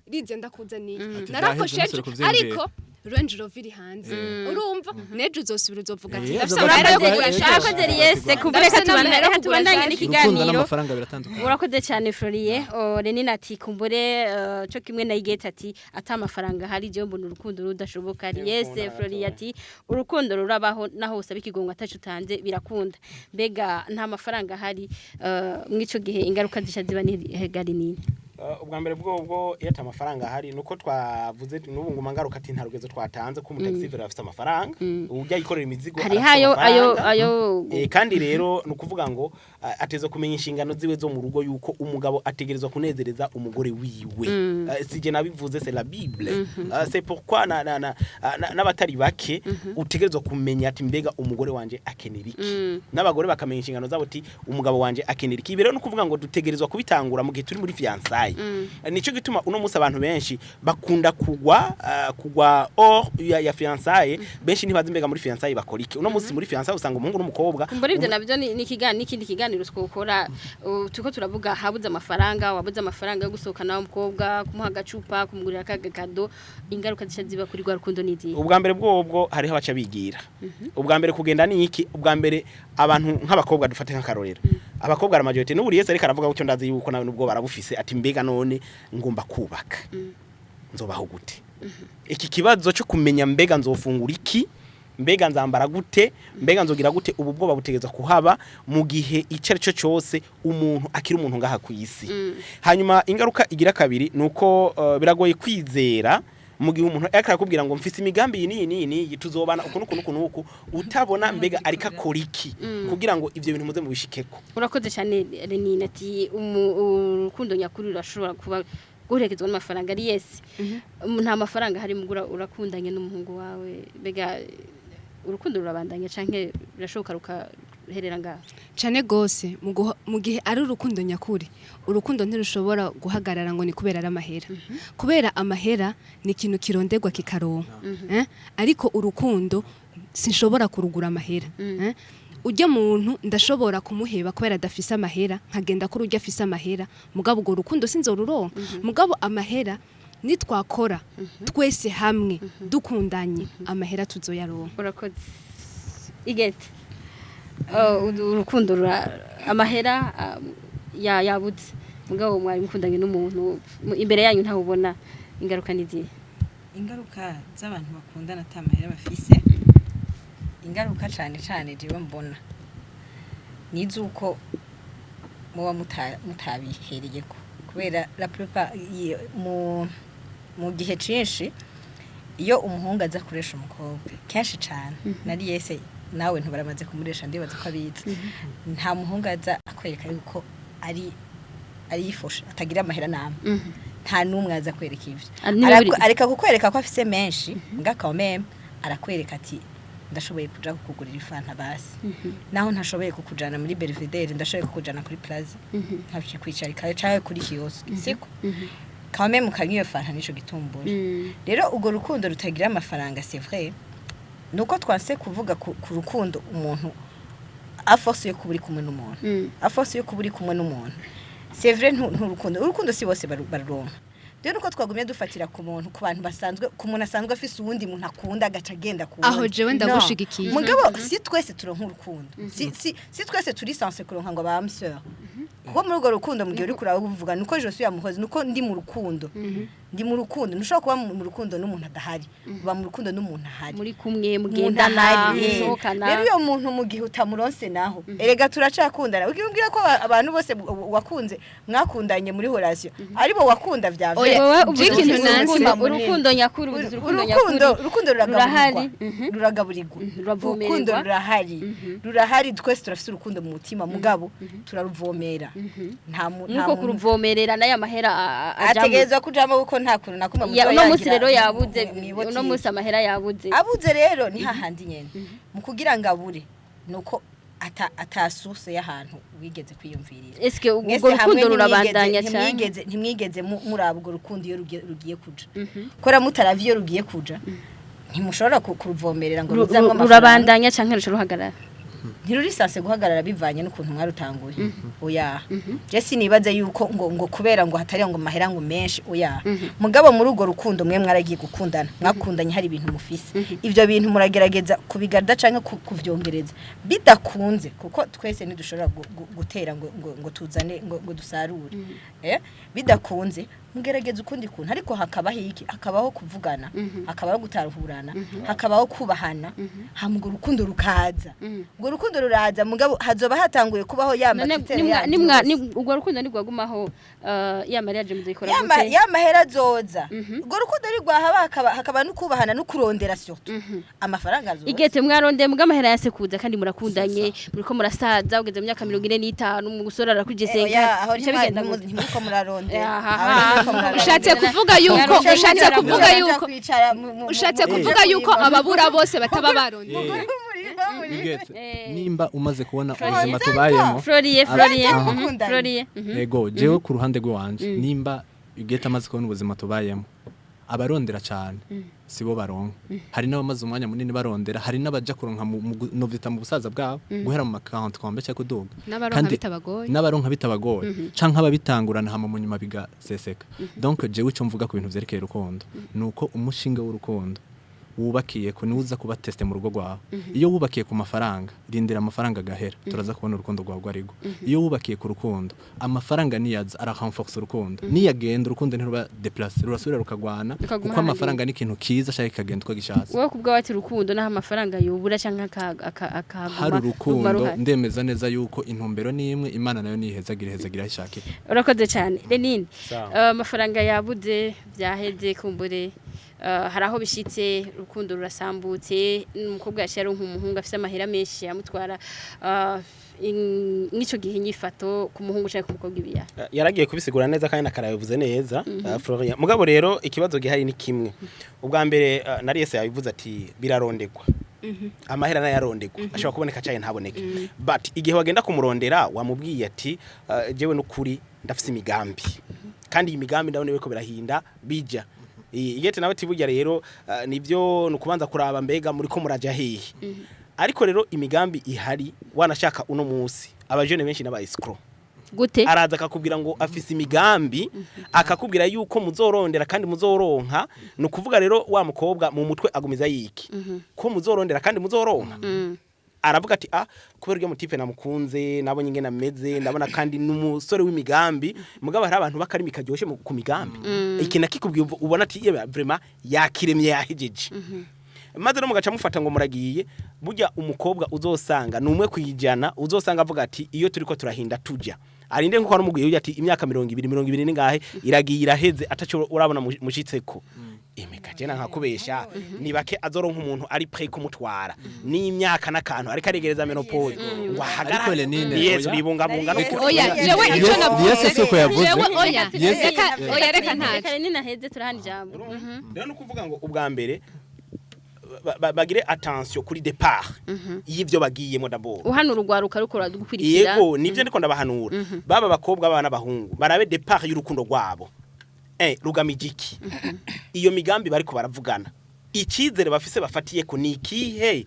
C: rize ndakuzaniye
D: Ati,
C: narakosheje,
D: vyaheze, ntusubire kuvyiyumvira.
C: ariko Range Rover iri hanze, urumva n'ejo uzosubira uzovuga ati ndafise
D: azovuga
C: amahera yo
D: ati,
C: kugura nshasha.
A: Urakoze Riese, kuva reka
C: Ndafise
A: tubandanye,
C: n'amahera yo
A: reka
C: kugura
A: tubandanye
C: nshasha.
D: Urukundo
A: n'ikiganiro.
D: n'amafaranga biratandukanye.
A: Urakoze cyane Florie. Renina ati kumbure cyo kimwe na Igete ati ata amafaranga hari je mbona urukundo rudashoboka. Riese, Florie ati urukundo rurabaho naho usaba ikigongo atacu utanze birakunda. Mbega nta mafaranga ahari, mw'ico gihe ingaruka zisha ziba ni hegari nini?
B: Ubwa mbere bwo iyo ata amafaranga ahari, nuko twavuze n'ubu nguma ngaruka ati nta rugezo twatanze ko umutaxi afite amafaranga, ujya yikorera imizigo
A: Hariho
B: arafite
A: ayo ayo
B: amafaranga.
A: Ayo.
B: Kandi rero ni ukuvuga ngo ateza kumenya inshingano ziwe zo mu rugo, yuko umugabo ategerezwa kunezereza umugore wiwe. Si je nabivuze, c'est la Bible. C'est pourquoi na na na n'abatari bake utegerezwa kumenya ati mbega umugore wanje akenera iki, n'abagore bakamenya inshingano zabo ati umugabo wanje akenera iki. Ibi rero ni ukuvuga ngo dutegerezwa kubitangura mu gihe turi muri fiançailles. Nico gituma uno munsi abantu benshi bakunda kugwa hors ya fiançailles. Benshi ntibazi mbega muri fiançailles bakora iki. Uno munsi muri fiançailles usanga umuhungu n'umukobwa
A: Kumbura ibyo nabyo ni ikiganiro, n'ikindi kiganiro twokora. Turiko turavuga habuze amafaranga, wabuze amafaranga yo gusohokana n'umukobwa, kumuha agacupa, kumugurira akaga cadeau, ingaruka zisha ziba kuri rwa rukundo n'izihe?
B: Ubwa mbere bwobwo hariho abaca bigira ubwa mbere kugenda ni iki? Ubwa mbere abantu nk'abakobwa, dufate nk'akarorero abakobwa, la majorité, n'uburi Yesu ariko aravuga gutyo, ndazi yuko nawe nubwo barabufise, ati mbega none ngomba kubaka, nzobaho gute? Iki kibazo cyo kumenya mbega nzofungura iki, mbega nzambara gute, mbega nzogira gute, ubu bwoba butegeza kuhaba mu gihe icyo ari cyo cyose umuntu akiri umuntu ngaha ku isi. Hanyuma ingaruka igira kabiri ni uko biragoye kwizera mu gihe umuntu ariko arakubwira ngo mfise imigambi iyi n'iyi n'iyi n'iyi, tuzobana uku n'uku n'uku n'uku, utabona mbega ariko akora iki kugira ngo ivyo bintu muze mubishikeko.
A: Urakoze cyane Renine, ati urukundo nyakuri rurashobora kuba guherekezwa n'amafaranga. Ari yes, nta mafaranga hari mugura, urakundanye n'umuhungu wawe, mbega urukundo rurabandanya canke birashoboka rukaherera ngaho?
C: Cane gose, mu gihe ari urukundo nyakuri, urukundo ntirushobora guhagarara ngo ni kubera ari amahera, kubera amahera ni ikintu kironderwa kikaronka, eh? Ariko urukundo sinshobora kurugura amahera, eh? Ujya muntu ndashobora kumuheba kubera adafise amahera, nkagenda kuri ujya afise amahera, mugabo urwo rukundo sinzoruronka. Mugabo amahera nitwakora twese hamwe dukundanye, amahera tuzoyaronka.
A: Urakoze Igete. Oh, urukundo amahera ya yabuze, mugabo mwari mukundanye n'umuntu imbere yanyu ntawubona, ingaruka nizihe?
E: Ingaruka z'abantu bakundana ata mahera bafise, ingaruka cane cane jewe mbona ni iz'uko muba mutabihereyeko, kubera la plupart mu gihe cinshi iyo umuhungu aza kuresha umukobwa, kenshi cane nari yese nawe ntubaramaze kumuresha, ndibaza ko abizi, nta muhungu aza akwereka yuko ari yifoshe atagira amahera namwe, nta n'umwe aza kwereka ivyo.
A: Ah, niba
E: Areka kukwereka ko afise menshi, mbwa quand même arakwereka ati ndashoboye kuja kukugurira ifanta basi, naho ntashoboye kukujana muri Belvedere, ndashoboye kukujana kuri Plaza, nkaje kwicarika canke kuri kiosque, siko? Quand même ukanywa iyo fanta nico gitumbura. Rero urwo rukundo rutagira amafaranga, c'est vrai, nuko twanse kuvuga ku rukundo umuntu à force yo kuba uri kumwe n'umuntu, à force yo kuba uri kumwe n'umuntu, c'est vrai, nturukundo, urukundo si bose baruronka. Rero uko twagumye dufatira ku muntu, ku bantu basanzwe, ku muntu asanzwe afise uwundi muntu akunda agaca agenda ku
C: Aho
E: wundi.
C: jewe
E: No.
C: ndagushigikiye.
E: Mugabo si twese turonka urukundo, si twese turi censé kuronka ngo ba âme sœur.
F: Kuko muri urwo rukundo, mu gihe uri kuravuga, nuko je suis amoureuse, nuko ndi mu rukundo, ndi mu rukundo. Ntushobora kuba mu rukundo n'umuntu adahari, uba mu rukundo n'umuntu ahari.
A: Muri kumwe,
F: umuntu
A: mugendana,
F: ahari, eh.
A: musohokana.
F: Rero iyo muntu mu gihe utamuronse naho, erega turacakundana. Ugiye umbwira ko abantu bose wakunze, mwakundanye muri relation, aribo wakunda vya
C: Oya,
F: vrai?
A: Wowe uvuze
C: Jiki
A: uti
C: ntunanse.
A: urukundo nyakuri, uvuze urukundo
F: Urukundo,
A: nyakuri
F: urukundo
A: rurahari.
F: ruragaburirwa, ruragaburirwa.
A: Ruravomererwa.
F: Urukundo rurahari, rurahari. Twese turafite urukundo mu mutima, mugabo turaruvomera. Nta
A: Nuko
F: muntu
A: kuruvomerera n'aya mahera ajamwo.
F: Ategerezwa kujamo, kuko nta kuntu na kumwe
A: Ya,
F: muzoyangira
A: uno munsi rero yabuze.
F: mw'ibotike.
A: Uno munsi amahera yabuze.
F: Abuze rero ni hahandi nyene mu kugira ngo abure, nuko ata source y'ahantu wigeze kwiyumvirira.
A: Eske urwo
F: Mwese hamwe
A: rukundo rurabandanya cyane?
F: Ntimwigeze muraba urwo rukundo iyo rugiye kuja. Kora mutaravye iyo rugiye kuja, ntimushobora kuruvomerera ngo ruzamwo amafaranga.
A: Rurabandanya canke ruca ruhagarara?
F: Ntiruri censé guhagarara bivanye n'ukuntu mwarutanguye, oya. Je sinibaze yuko ngo kubera ngo hatari ngo mahera ngo menshi, oya. Mugabo muri urwo rukundo mwe mwaragiye gukundana, mwakundanye hari ibintu mufise. Ivyo bintu muragerageza kubigarda canke kuvyongereza. Bidakunze, kuko twese ntidushobora gutera ngo tuzane ngo dusarure, bidakunze mugerageza ukundi kuntu, ariko hakabaho iki? Hakabaho kuvugana, hakabaho gutahurana, hakabaho kubahana, hama urwo rukundo rukaza. Urwo rukundo ruraza, mugabo hazoba hatanguye kubaho ya
A: None
F: ma critères
A: nimwa
F: yandi
A: nimwa
F: yose.
A: Urwo rukundo nigwagumaho, ya mariage muzikora
F: Yama
A: gute?
F: ya mahera azoza. Urwo rukundo rigwahaba, hakaba no kubahana no kurondera, surtout amafaranga azoza.
A: Igete mwarondeye muga amahera yasekuza, kandi murakundanye, muriko murasaza, ugeze mu myaka 45, umusore arakuje.
F: Oya, aho
A: senga, bica bigenda gute?
F: ntimuriko murarondera.
A: Aha.
F: Aho ntimuriko murarondera.
C: Ushatse kuvuga yuko ushatse kuvuga yuko
F: Kwicara
C: ushatse kuvuga yuko ababura bose bataba barondeye?
D: Igete,
A: Eh.
D: nimba umaze kubona
A: Floriye.
D: ubuzima tubayemo.
A: Floriye, Floriye.
D: Aha.
A: Floriye.
D: Ego, jewe ku ruhande rw'iwanje, nimba Igete amaze kubona ubuzima tubayemo, abarondera cyane sibo baronka. Hari n'abamaze umwanya munini barondera, hari n'abaja kuronka novyita mu busaza bwabo, guhera mu ma quarante kwambe cyangwa kuduga.
C: N'abaronka
D: Kandi
C: bitabagoye.
D: N'abaronka bitabagoye, canke ababitangurana hama mu nyuma bigaseseka. Donc jewe ico mvuga ku bintu vyerekeye urukundo nuko umushinga w'urukundo wubakiye ko niwuza kuba testé mu rugo rwawe. Iyo wubakiye ku mafaranga, rindira amafaranga agahera, turaza kubona urukundo rwawe rwarigo. Iyo wubakiye ku rukundo, amafaranga niyaza ararenforce urukundo, niyagenda urukundo ntiruba déplacé, rurasubira rukagwana.
A: Rukaguma
D: Kuko
A: hahandi.
D: amafaranga ni ikintu kiza ashaka kikagenda uko gishatse.
A: Wowe kubwa wati urukundo naho amafaranga yubura canke akaguma,
D: Hari
A: ruguma
D: urukundo,
A: ruhari.
D: ndemeza neza yuko intumbero ni imwe. Imana nayo nihezagira, ihezagira aho ishakiye.
A: Urakoze cyane, Lenine.
B: Sawa.
A: Amafaranga yabuze, byaheze, kumbure hari aho bishitse urukundo rurasambutse, umukobwa yaciye aronka umuhungu afise amahera menshi amutwara. Mw'ico gihe inyifato ku muhungu canke ku mukobwa ibiya?
B: Yaragiye kubisigura neza kandi nakarabivuze neza, Florian. Mugabo rero ikibazo gihari ni kimwe. Ubwa mbere, Nariyese yabivuze ati birarondegwa, amahera nayarondegwa, ashobora kuboneka cyane ntaboneke, but igihe wagenda kumurondera wamubwiye ati jewe n'ukuri ndafise imigambi, kandi iyi migambi ndabona biriko birahinda bija. Igete nawe ati burya rero, nivyo, nukubanza kuraba mbega muri ko muraja hehe. Ariko rero imigambi ihari, wanashaka uno munsi abajene benshi n'aba escroc.
A: Gute?
B: Araza akakubwira ngo afise imigambi, akakubwira yuko muzorondera kandi muzoronka. Ni ukuvuga rero wa mukobwa mu mutwe agumiza yiki ko muzorondera kandi muzoronka. Aravuga ati ah, kubera uryo mutipe namukunze, nabonye ingene ameze, ndabona kandi n'umusore w'imigambi. Mugabo hari abantu bakarimi karyoshe ku migambi, iki nakikubwiye ubona ati yewe, vraiment yakiremye, yahejeje, maze no mugaca mufata ngo muragiye. Burya umukobwa uzosanga ni 1%, uzosanga avuga ati iyo turiko turahinda tuja arinde, nkuko waramubwiye uyu ati imyaka 20, 20 ningahe iragiye iraheze, ataco urabona mushitseko. Emeka jena nkakubesha, ni bake azoronka umuntu ari prêt kumutwara n'imyaka n'akantu ariko aregereza ménopause ngo ahagarare.
D: Ariko Lenine,
B: Yesu,
D: oya.
B: bibungabunga no
C: Oya, jewe icyo navuze
D: Yesu si uko yavuze.
C: Jewe oya.
D: Yesu-
C: Reka, oya, reka ntaco.
A: Reka Lenine aheze, turahana ijambo.
B: Rero ni ukuvuga ngo ubwa mbere bagire attention kuri départ y'ivyo bagiyemo d'abord.
A: Uhanura urwaruka ruko ruradukurikira.
B: Yego, nivyo ndiko ndabahanura, baba abakobwa, baba n'abahungu, barabe départ y'urukundo rwabo, rugamije iki? Iyo migambi bariko baravugana, icyizere bafise bafatiye ko ni ikihe?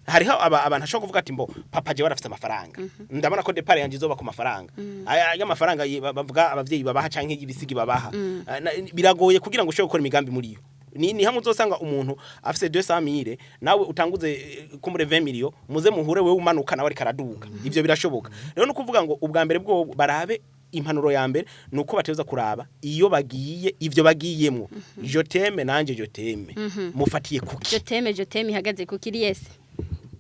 B: Hariho abantu ashobora kuvuga ati mbo papa jewe arafise amafaranga, ndabona ko départ yanje izoba ku mafaranga aya mafaranga bavuga abavyeyi babaha canke ibisigi babaha. Biragoye kugira ngo ushobore gukora imigambi muri yo. Ni hamwe uzosanga umuntu afise 200,000 nawe utanguze kumbure 20 million, muze muhure wewe umanuka nawe ariko araduga. Ivyo birashoboka. Rero no kuvuga ngo ubwa mbere bwo barabe, impanuro ya mbere nuko bateza kuraba iyo bagiye, ivyo bagiyemwo. Je t'aime nanje je t'aime, mufatiye kuki?
A: Je t'aime, je t'aime ihagaze ku kiriyese.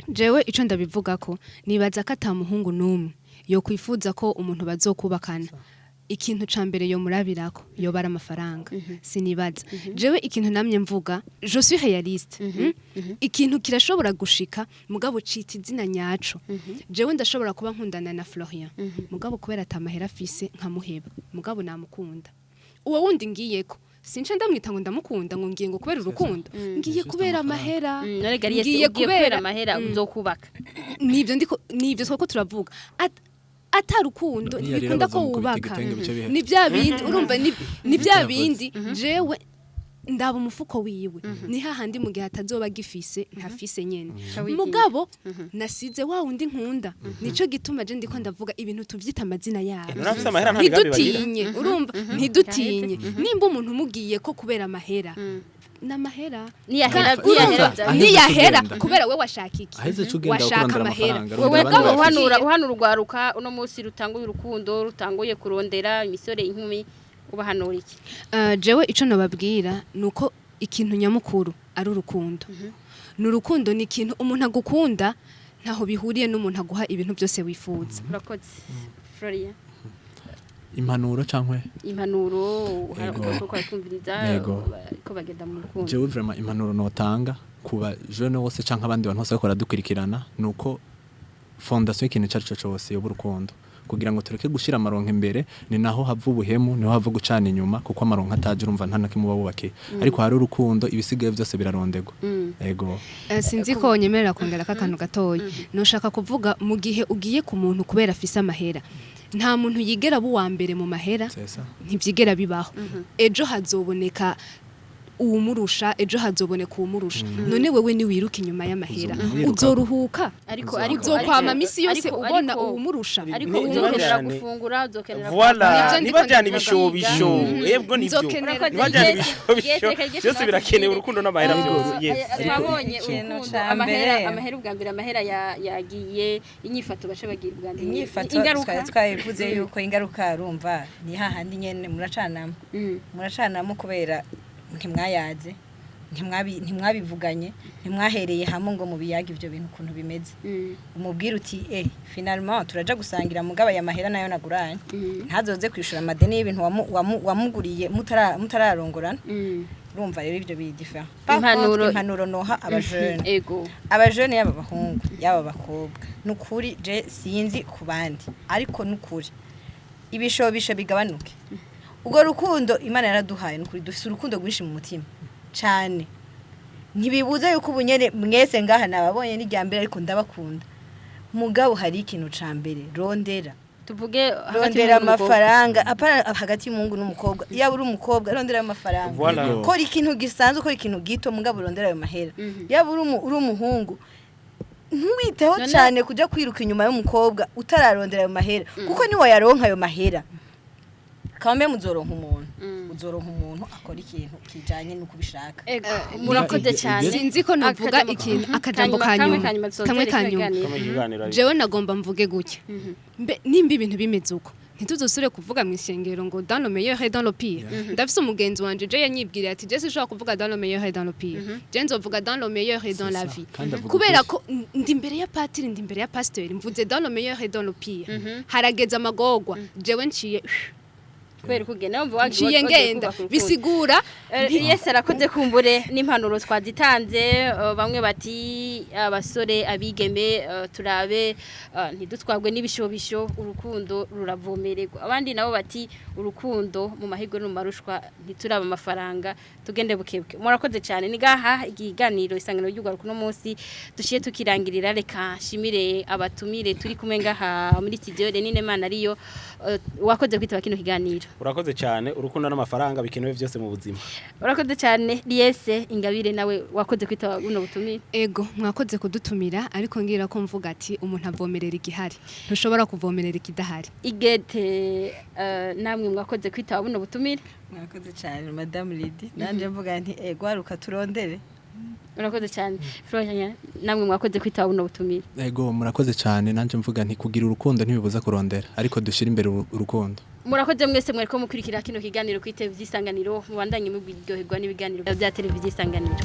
C: Jewe ico ndabivuga ko nibaza ko ata muhungu n'umwe yo kwifuza ko umuntu bazokubakana ikintu ca mbere yo murabirako yoba ari amafaranga. Sinibaza. Jewe ikintu namye mvuga, je suis réaliste. Ikintu kirashobora gushika mugabo cita izina nyaco. Jewe ndashobora kuba nkundana na Florian, mugabo kubera atamahera afise nkamuheba, mugabo namukunda. Uwo wundi ngiyeko sinca ndamwita ngo ndamukunda, ngo ngiye ngo kubera urukundo, ngiye kubera amahera.
A: None Gariyese,
C: Ngiye
A: ugiye kubera amahera uzokubaka?
C: Nivyo ndiko, nivyo twako turavuga. Atarukundo
D: Niyo rero
C: ntibikunda ko
D: bazomukubita
C: wubaka.
D: igitenge bice bihe.
C: Ni bya bindi, urumva, ni bya bindi jewe ndaba umufuko wiwe, ni hahandi mu gihe atazoba agifise ntafise nyene.
A: Wigiye.
C: Mugabo nasize wa wundi nkunda. Nico gituma je ndiko ndavuga ibintu tuvyita amazina yabo.
B: None afise amahera nta migambi bagira.
C: Ntidutinye, urumva, ntidutinye. Nimba umuntu umugiye ko kubera amahera, n'amahera
A: Niyahera
C: urumva,
A: niyahera.
D: Aheze
C: niyahera
D: tugenda.
C: Kubera we washaka iki?
D: Aheze tugenda
C: Washaka
D: kurondera
C: amahera.
D: amafaranga,
A: Wewe
D: rondera abandi
A: bwabo
D: bayafise.
A: uhanura urwaruka uno munsi rutanguye urukundo, rutanguye kurondera imisore, inkumi, ubahanura iki?
C: Jewe ico nobabwira nuko ikintu nyamukuru ari urukundo. Ni urukundo, ni ikintu umuntu agukunda ntaho bihuriye n'umuntu aguha ibintu byose wifuza.
A: Urakoze, Florian.
D: Impanuro cankwe?
A: Impanuro
D: Yego.
A: uko bakumviriza
D: Yego.
A: ko bagenda mu rukundo.
D: Jewe vraiment impanuro notanga kuba jeune wose canke abandi bantu bose bariko baradukurikirana nuko fondation y'ikintu ico arico cose yoba urukundo, kugira ngo tureke gushira amaronko imbere. Ni naho hava ubuhemu, niho hava gucana inyuma, kuko amaronko ataje urumva nta na kimwe uba wubakiye, ariko hari urukundo ibisigaye byose birarondegwa. Ego.
C: Sinzi ko nyemerera kongera akantu gatoya. Nushaka kuvuga mu gihe ugiye ku muntu kubera afise amahera, nta muntu yigera aba uwa mbere mu mahera.
D: C'est ça.
C: Ntibyigera bibaho. Ejo hazoboneka uwumurusha, ejo hazoboneka uwumurusha. None wewe niwiruka inyuma y'amahera,
D: Uzowiruka.
C: uzoruhuka?
A: Ariko ariko
C: Uzokwama misi yose ubona uwumurusha?
A: Ariko uzokenera gufungura, uzokenera
B: Voilà,
C: Nivyo ndiko
B: nibajyana
C: ndavuga.
B: ibishobisho. Yebwo nivyo.
C: Nzokenera.
B: Nibajyana ibishobisho. Byose birakenewe, urukundo n'amahera byose. Yes.
A: Twabonye
E: Ikintu
A: urukundo,
E: ca
A: amahera.
E: mbere.
A: Amahera ubwa mbere, amahera yagiye, inyifato bace bagira ubwa mbere.
E: Inyifato
A: Ingaruka.
E: twari twabivuze yuko ingaruka, urumva, ni hahandi nyene muracanamo. Muracanamo kubera ntimwayaze, ntimwabivuganye, ntimwahereye hamwe ngo mubiyage ivyo bintu ukuntu bimeze. Umubwira uti: "Finalement turaja gusangira, mugabo aya mahera nayo naguranye, ntazoze kwishura amadeni y'ibintu wamuguriye mutararongorana." Urumva rero ivyo biri différent. Impanuro noha abajene, abajene yaba abahungu yaba abakobwa, nukuri je sinzi ku bandi, ariko nukuri ibishobisho bigabanuke. Ubwo rukundo Imana yaraduhaye, nukuri dufise urukundo rwinshi mu mutima cane. Ntibibuza yuko ubunyene mwese ngaha nababonye n'irya mbere, ariko ndabakunda. Mugabo hari ikintu ca mbere rondera.
A: Tuvuge hagati
E: Rondera
A: y'umuhungu n'umukobwa.
E: amafaranga, apana hagati y'umuhungu n'umukobwa. Yaba uri umukobwa, rondera ayo mafaranga.
B: Voilà.
D: Yego.
E: Kora ikintu gisanzwe, kora ikintu gito, mugabo rondera ayo mahera. Yaba uri umuhungu, ntuwiteho cyane kujya kwiruka inyuma y'umukobwa utararondera ayo mahera, kuko niwayaronka ayo mahera kambe muzoronka umuntu, uzoronka umuntu akora ikintu kijanye n'uko ubishaka.
A: Ego, murakoze cyane.
C: Sinzi ko navuga ikintu, akajambo ka
A: kamwe
C: nyuma.
A: Kanyuma
C: Kamwe ka nyuma.
B: Kamwe ikiganiro ariko.
C: Jewe nagomba mvuge gutya: mbe nimba ibintu bimeze uko, ntituzosubire kuvuga mu ishengero ngo dans le meilleur et dans le pire. Ndafise umugenzi wanje je yanyibwiriye ati: "Je sinshobora kuvuga dans le meilleur et dans le pire, je nzovuga dans le meilleur et dans la
D: ça.
C: vie."
D: Kandi avuga
C: Kubera
D: ukuri.
C: ko ndi imbere ya patiri, ndi imbere ya pasiteri, mvuze dans le meilleur et dans le pire, harageze amagorwa, jewe nciye
A: Kubera ukugenda wumva wagiye
C: nciye
A: wagiye
C: ngenda
A: kubaka urukundo.
C: Bisigura
A: Yesu arakoze. Kumbure n'impanuro twazitanze, bamwe bati abasore, abigeme, turabe, ntidutwagwe n'ibishobisho, urukundo ruravomererwa. Abandi nabo bati urukundo mu mahirwe no mu marushwa, ntituraba amafaranga, tugende bukebuke. Murakoze cyane. Ni gaha ikiganiro Isangano ry'Urwaruka uno munsi dushiye tukirangirira. Reka nshimire abatumire turi kumwe ngaha muri studio. Renine Mana ariyo, wakoze kwitaba kino kiganiro.
B: Urakoze cyane, urukundo n'amafaranga bikenewe byose mu buzima.
A: Urakoze cyane Liese Ingabire, nawe wakoze kwitaba buno butumire.
C: Ego, mwakoze kudutumira, ariko ngira ko mvuga ati umuntu avomerera igihari, ntushobora kuvomerera ikidahari.
A: Igete, namwe mwakoze kwitaba buno butumire.
E: Mwakoze cyane, Madamu Lidi. Nanje mvuga nti egwaruka, turondere.
A: Urakoze cyane Florian, namwe mwakoze kwitaba buno butumire.
D: Ego, murakoze cyane. Nanje mvuga nti kugira urukundo ntibibuza kurondera, ariko dushira imbere urukundo.
A: Murakoze mwese mwariko mukurikira kino kiganiro kuri televiziyo Isanganiro. Mubandanye muryoherwa n'ibiganiro bya televiziyo Isanganiro.